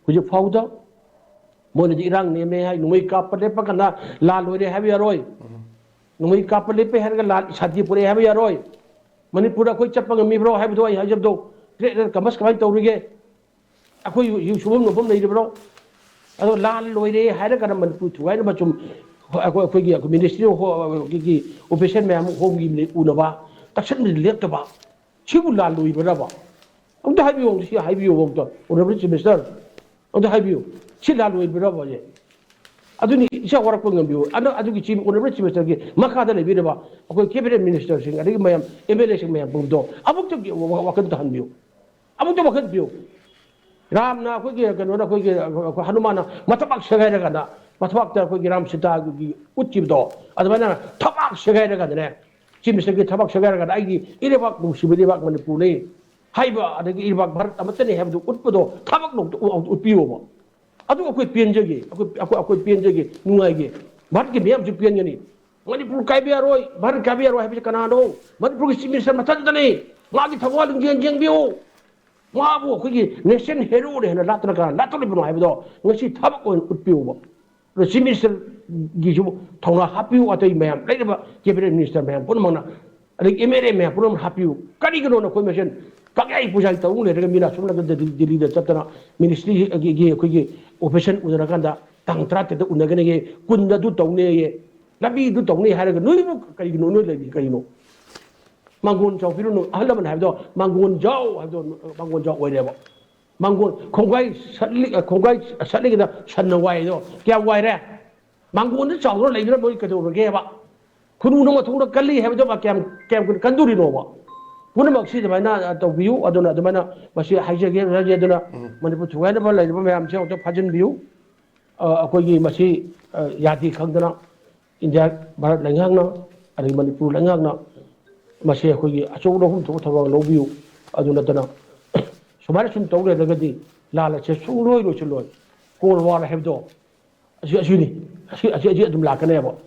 ꯍꯧꯖꯤꯛ ꯐꯥꯎꯗ ꯃꯣꯏꯅꯗꯤ ꯏꯔꯥꯡ ꯅꯦꯝꯃꯦ ꯍꯥꯏ, ꯅꯣꯡꯃꯩ ꯀꯥꯞꯄ ꯂꯦꯞꯄ ꯀꯥꯟꯗ ꯂꯥꯜ ꯂꯣꯏꯔꯦ ꯍꯥꯏꯕ ꯌꯥꯔꯣꯏ꯫ ꯅꯣꯡꯃꯩ ꯀꯥꯞꯄ ꯂꯦꯞꯄꯦ ꯍꯥꯏꯔꯒ ꯂꯥꯜ ꯁꯥꯟꯇꯤ ꯄꯨꯔꯛꯑꯦ ꯍꯥꯏꯕ ꯌꯥꯔꯣꯏ꯫ ꯃꯅꯤꯄꯨꯔꯗ ꯑꯩꯈꯣꯏ ꯆꯠꯄ ꯉꯝꯃꯤꯕ꯭ꯔꯣ ꯍꯥꯏꯕꯗꯣ ꯑꯩ ꯍꯥꯏꯖꯕꯗꯣ, ꯇ꯭ꯔꯦꯠ ꯀꯃꯔꯁ ꯀꯃꯥꯏꯅ ꯇꯧꯔꯤꯒꯦ? ꯑꯩꯈꯣꯏ ꯁꯨꯐꯝ ꯅꯣꯝꯐꯝ ꯂꯩꯔꯤꯕ꯭ꯔꯣ? ꯑꯗꯣ ꯂꯥꯟ ꯂꯣꯏꯔꯦ ꯍꯥꯏꯔꯒꯅ ꯃꯅꯤꯄꯨꯔ ꯊꯨꯒꯥꯏꯅꯕ ꯁꯨꯝ ꯑꯩꯈꯣꯏ ꯑꯩꯈꯣꯏꯒꯤ ꯃꯤꯅꯤꯁꯇ꯭ꯔꯤ ꯑꯣꯐꯤꯁꯤꯌꯦꯜ ꯃꯌꯥꯝ ꯍꯣꯝꯒꯤ ꯎꯅꯕ ꯇꯛꯁꯟꯕꯗꯤ ꯂꯦꯞꯇꯕ꯫ ꯁꯤꯕꯨ ꯂꯥꯜꯂꯣꯏꯕ꯭ꯔꯕ? ꯑꯝꯇ ꯍꯥꯏꯕꯤꯌꯨ, ꯁꯤ ꯍꯥꯏꯕꯤꯌꯨ ꯑꯝꯇ, ꯑꯣꯅꯔꯦꯕꯜ ꯆꯤꯐ ꯃꯤꯅꯤꯁꯇꯔ, ꯑꯝꯇ ꯍꯥꯏꯕꯤꯌꯨ, ꯁꯤ ꯂꯥꯜꯂꯣꯏꯕ꯭ꯔꯕ ꯍꯧꯖꯤꯛ? ꯑꯗꯨꯅꯤ ꯏꯆꯥ ꯋꯥꯔꯛꯄ ꯉꯝꯕꯤꯌꯨ꯫ ꯑꯗꯣ ꯑꯗꯨꯒꯤ ꯆꯤꯐ ꯑꯣꯅꯔꯦꯕꯜ ꯆꯤꯐ ꯃꯤꯅꯤꯁꯇꯔꯒꯤ ꯃꯈꯥꯗ ꯂꯩꯕꯤꯔꯕ ꯑꯩꯈꯣꯏ ꯀꯦꯕꯤꯅꯦꯠ ꯃꯤꯅꯤꯁꯇꯔꯁꯤꯡ, ꯑꯗꯒꯤ ꯃꯌꯥꯝ ꯑꯦꯝ ꯑꯦꯜ ꯑꯦꯁꯤꯡ ꯃꯌꯥꯝ ꯄꯨꯝꯕꯗꯣ ꯑꯃꯨꯛꯇꯪꯒꯤ ꯋꯥ-, ꯋꯥꯈꯜ ꯇꯥꯍꯟꯕꯤꯌꯨ, ꯑꯃꯨꯛꯇ ꯋꯥꯈꯜ ꯄꯤꯌꯨ꯫ ꯔꯥꯝꯅ ꯑꯩꯈꯣꯏꯒꯤ ꯀꯩꯅꯣꯅ ꯑꯩꯈꯣꯏꯒꯤ ꯑꯩꯈꯣꯏ ꯍꯅꯨꯃꯥꯟꯅ ꯃꯊꯕꯥꯛ ꯁꯦꯒꯥꯏꯔꯀꯥꯟꯗ, ꯃꯊꯕꯥꯛꯇ ꯑꯩꯈꯣꯏꯒꯤ ꯔꯥꯝ ꯁꯤꯇꯥꯒꯤ ꯎꯠꯈꯤꯕꯗꯣ, ꯑꯗꯨꯃꯥꯏꯅ ꯊꯕꯥꯛ ꯁꯦꯒꯥꯏꯔꯀꯥꯟꯗꯅꯦ, ꯆꯤꯐ ꯃꯤꯅꯤꯁꯇꯔꯒꯤ ꯊꯕꯛ ꯁꯦꯒꯥꯏꯔꯒ ꯑꯩꯒꯤ ꯏꯔꯩꯕꯥꯛ ꯅꯨꯡꯁꯤꯕ ꯏꯔꯩꯕꯥꯛ ꯃꯅꯤꯄꯨꯔꯅꯤ ꯍꯥꯏꯕ, ꯑꯗꯒꯤ ꯏꯔꯩꯕꯥꯛ ꯚꯥꯔꯠ ꯑꯃꯠꯇꯅꯤ ꯍꯥꯏꯕꯗꯨ ꯎꯠꯄꯗꯣ ꯊꯕꯛ ꯎꯠꯄꯤꯌꯣꯕ꯫ ꯑꯗꯨ ꯑꯩꯈꯣꯏ ꯄꯦꯟꯖꯒꯦ, ꯑꯩꯈꯣꯏ, ꯑꯩꯈꯣꯏ, ꯑꯩꯈꯣꯏ ꯄꯦꯟꯖꯒꯦ, ꯅꯨꯡꯉꯥꯏꯒꯦ꯫ ꯚꯥꯔꯠꯀꯤ ꯃꯤꯌꯥꯝꯁꯨ ꯄꯦꯟꯒꯅꯤ꯫ ꯃꯅꯤꯄꯨꯔ ꯀꯥꯏꯕ ꯌꯥꯔꯣꯏ, ꯚꯥꯔꯠ ꯀꯥꯏꯕ ꯌꯥꯔꯣꯏ ꯍꯥꯏꯕꯁꯤ ꯀꯅꯥꯅꯣ? ꯃꯅꯤꯄꯨꯔꯒꯤ ꯆꯤꯐ ꯃꯤꯅꯤꯁꯇꯔ ꯃꯊꯟꯇꯅꯤ꯫ ꯃꯥꯒꯤ ꯊꯧꯒꯜ ꯂꯤꯡꯖꯦꯜ ꯌꯦꯡꯕꯤꯌꯨ꯫ ꯃꯥꯕꯨ ꯑꯩꯈꯣꯏꯒꯤ ꯅꯦꯁꯅꯦꯜ ꯍꯦꯔꯣꯅꯤ ꯍꯥꯏꯅ ꯂꯥꯠꯇꯅ ꯀꯅꯥ ꯂꯥꯠꯇꯧꯔꯤꯕꯅꯣ ꯍꯥꯏꯕꯗꯣ ꯉꯁꯤ ꯊꯕꯛ ꯑꯣꯏꯅ ꯎꯠꯄꯤꯌꯨꯕ꯫ ꯑꯗꯣ ꯆꯤꯐ ꯃꯤꯅꯤꯁꯇꯔꯒꯤꯁꯨ ꯊꯧꯅꯥ ꯍꯥꯞꯄꯤꯌꯨ, ꯑꯇꯩ ꯃꯌꯥꯝ ꯂꯩꯔꯤꯕ ꯀꯦꯕꯤꯅꯦꯠ ꯃꯤꯅꯤꯁꯇꯔ ꯃꯌꯥꯝ ꯄꯨꯝꯅꯃꯛꯅ, ꯑꯗꯒꯤ ꯑꯦꯝ ꯑꯦꯜ ꯑꯦ ꯃꯌꯥꯝ ꯄꯨꯝꯅꯃꯛ ꯍꯥꯞꯄꯤꯌꯨ꯫ ꯀꯔꯤꯒꯤꯅꯣ ꯅꯈꯣꯏ ꯃꯁꯦꯟ ꯄꯪꯌꯥꯏ ꯄꯨꯖꯥꯏ ꯇꯧ ꯂꯩꯔꯒ ꯃꯤꯅ ꯑꯁꯣꯝ ꯅꯥꯀꯟꯗ ꯗꯤꯜ-, ꯗꯤꯜꯂꯤꯗ ꯆꯠꯇꯅ ꯃꯤꯅꯤꯁꯇ꯭ꯔꯤꯒꯤ ꯑꯩꯈꯣꯏꯒꯤ ꯑꯣꯐꯤꯁꯟ ꯎꯅꯔꯀꯥꯟꯗ ꯇꯥꯡ ꯇꯔꯥꯇꯔꯦꯠꯇ ꯎꯅꯒꯅꯤꯌꯦ, ꯀꯨꯟꯗ ꯑꯗꯨ ꯇꯧꯅꯤꯌꯦ, ꯂꯝꯕꯤꯗꯨ ꯇꯧꯅꯤ ꯍꯥꯏꯔꯒ ꯅꯣꯏꯕꯨ ꯀꯔꯤꯒꯤꯅꯣ, ꯅꯣꯏ ꯂꯩꯔꯤ ꯀꯔꯤꯅꯣ? ꯃꯥꯡꯒꯣꯟ ꯆꯥꯎꯕꯤꯔꯨꯅꯨ꯫ ꯑꯍꯜ ꯂꯃꯟ ꯍꯥꯏꯕꯗꯣ ꯃꯥꯡꯒꯣꯟ ꯖꯥꯎ ꯍꯥꯏꯕꯗꯣ ꯃꯥꯡꯒꯣꯟ ꯖꯥꯎ ꯑꯣꯏꯔꯦꯕ꯫ ꯃꯥꯡꯒꯣꯟ ꯈꯣꯡꯒꯥꯏ ꯁꯠꯂꯤ-, ꯈꯣꯡꯒꯥꯏ ꯁꯠꯂꯤꯉꯩꯗ ꯁꯟꯅ ꯋꯥꯏꯗꯣ ꯀꯌꯥꯝ ꯋꯥꯏꯔꯦ? ꯃꯥꯡꯒꯣꯟꯗ ꯆꯥꯎꯗꯅ ꯂꯩꯗꯨꯅ ꯃꯣꯏ ꯀꯩꯗꯧꯔꯒꯦꯕ? ꯈꯨꯅꯨꯅ ꯃꯊꯣꯡꯗ ꯀꯜꯂꯤ ꯍꯥꯏꯕꯗꯣ ꯃꯥ ꯀꯌꯥꯝ, ꯀꯌꯥꯝ ꯀꯨꯏꯅ ꯀꯟꯗꯣꯔꯤꯅꯣꯕ? ꯄꯨꯝꯅꯃꯛꯁꯤ ꯑꯗꯨꯃꯥꯏꯅ, ꯑ, ꯇꯧꯕꯤꯌꯨ꯫ ꯑꯗꯨꯅ ꯑꯗꯨꯃꯥꯏꯅ ꯃꯁꯤ ꯍꯥꯏꯖꯒꯦ, ꯍꯥꯏꯖꯒꯦ꯫ ꯑꯗꯨꯅ ꯎꯝ꯫ ꯃꯅꯤꯄꯨꯔ ꯊꯨꯒꯥꯏꯅꯕ ꯂꯩꯔꯤꯕ ꯃꯌꯥꯝꯁꯦ ꯑꯃꯨꯛꯇ ꯐꯥꯖꯤꯟꯕꯤꯌꯨ꯫ ꯑ, ꯑꯩꯈꯣꯏꯒꯤ ꯃꯁꯤ, ꯑ, ꯌꯥꯗꯦ ꯈꯪꯗꯅ ꯏꯟꯗꯤꯌꯥ, ꯚꯥꯔꯠ ꯂꯩꯉꯥꯛꯅ, ꯑꯗꯒꯤ ꯃꯅꯤꯄꯨꯔ ꯂꯩꯉꯥꯛꯅ ꯃꯁꯤ ꯑꯩꯈꯣꯏꯒꯤ ꯑꯆꯧꯕ ꯂꯧꯐꯝ ꯊꯣꯛꯄ ꯊꯧꯔꯥꯡ ꯂꯧꯕꯤꯌꯨ꯫ ꯑꯗꯨ ꯅꯠꯇꯅ ꯁꯨꯃꯥꯏꯅ ꯁꯨꯝ ꯇꯧ ꯂꯩꯔꯒꯗꯤ ꯂꯥꯟ ꯑꯁꯦ ꯁꯨꯡꯂꯣꯏ ꯂꯣꯏꯁꯤꯜꯂꯣꯏ꯫ ꯀꯣꯜ ꯋꯥꯔ ꯍꯥꯏꯕꯗꯣ ꯑꯁꯤ, ꯑꯁꯤꯅꯤ꯫ ꯑꯁꯤ, ꯑꯁꯤ, ꯑꯁꯤ ꯑꯗꯨꯝ ꯂꯥꯛꯀꯅꯦꯕ꯫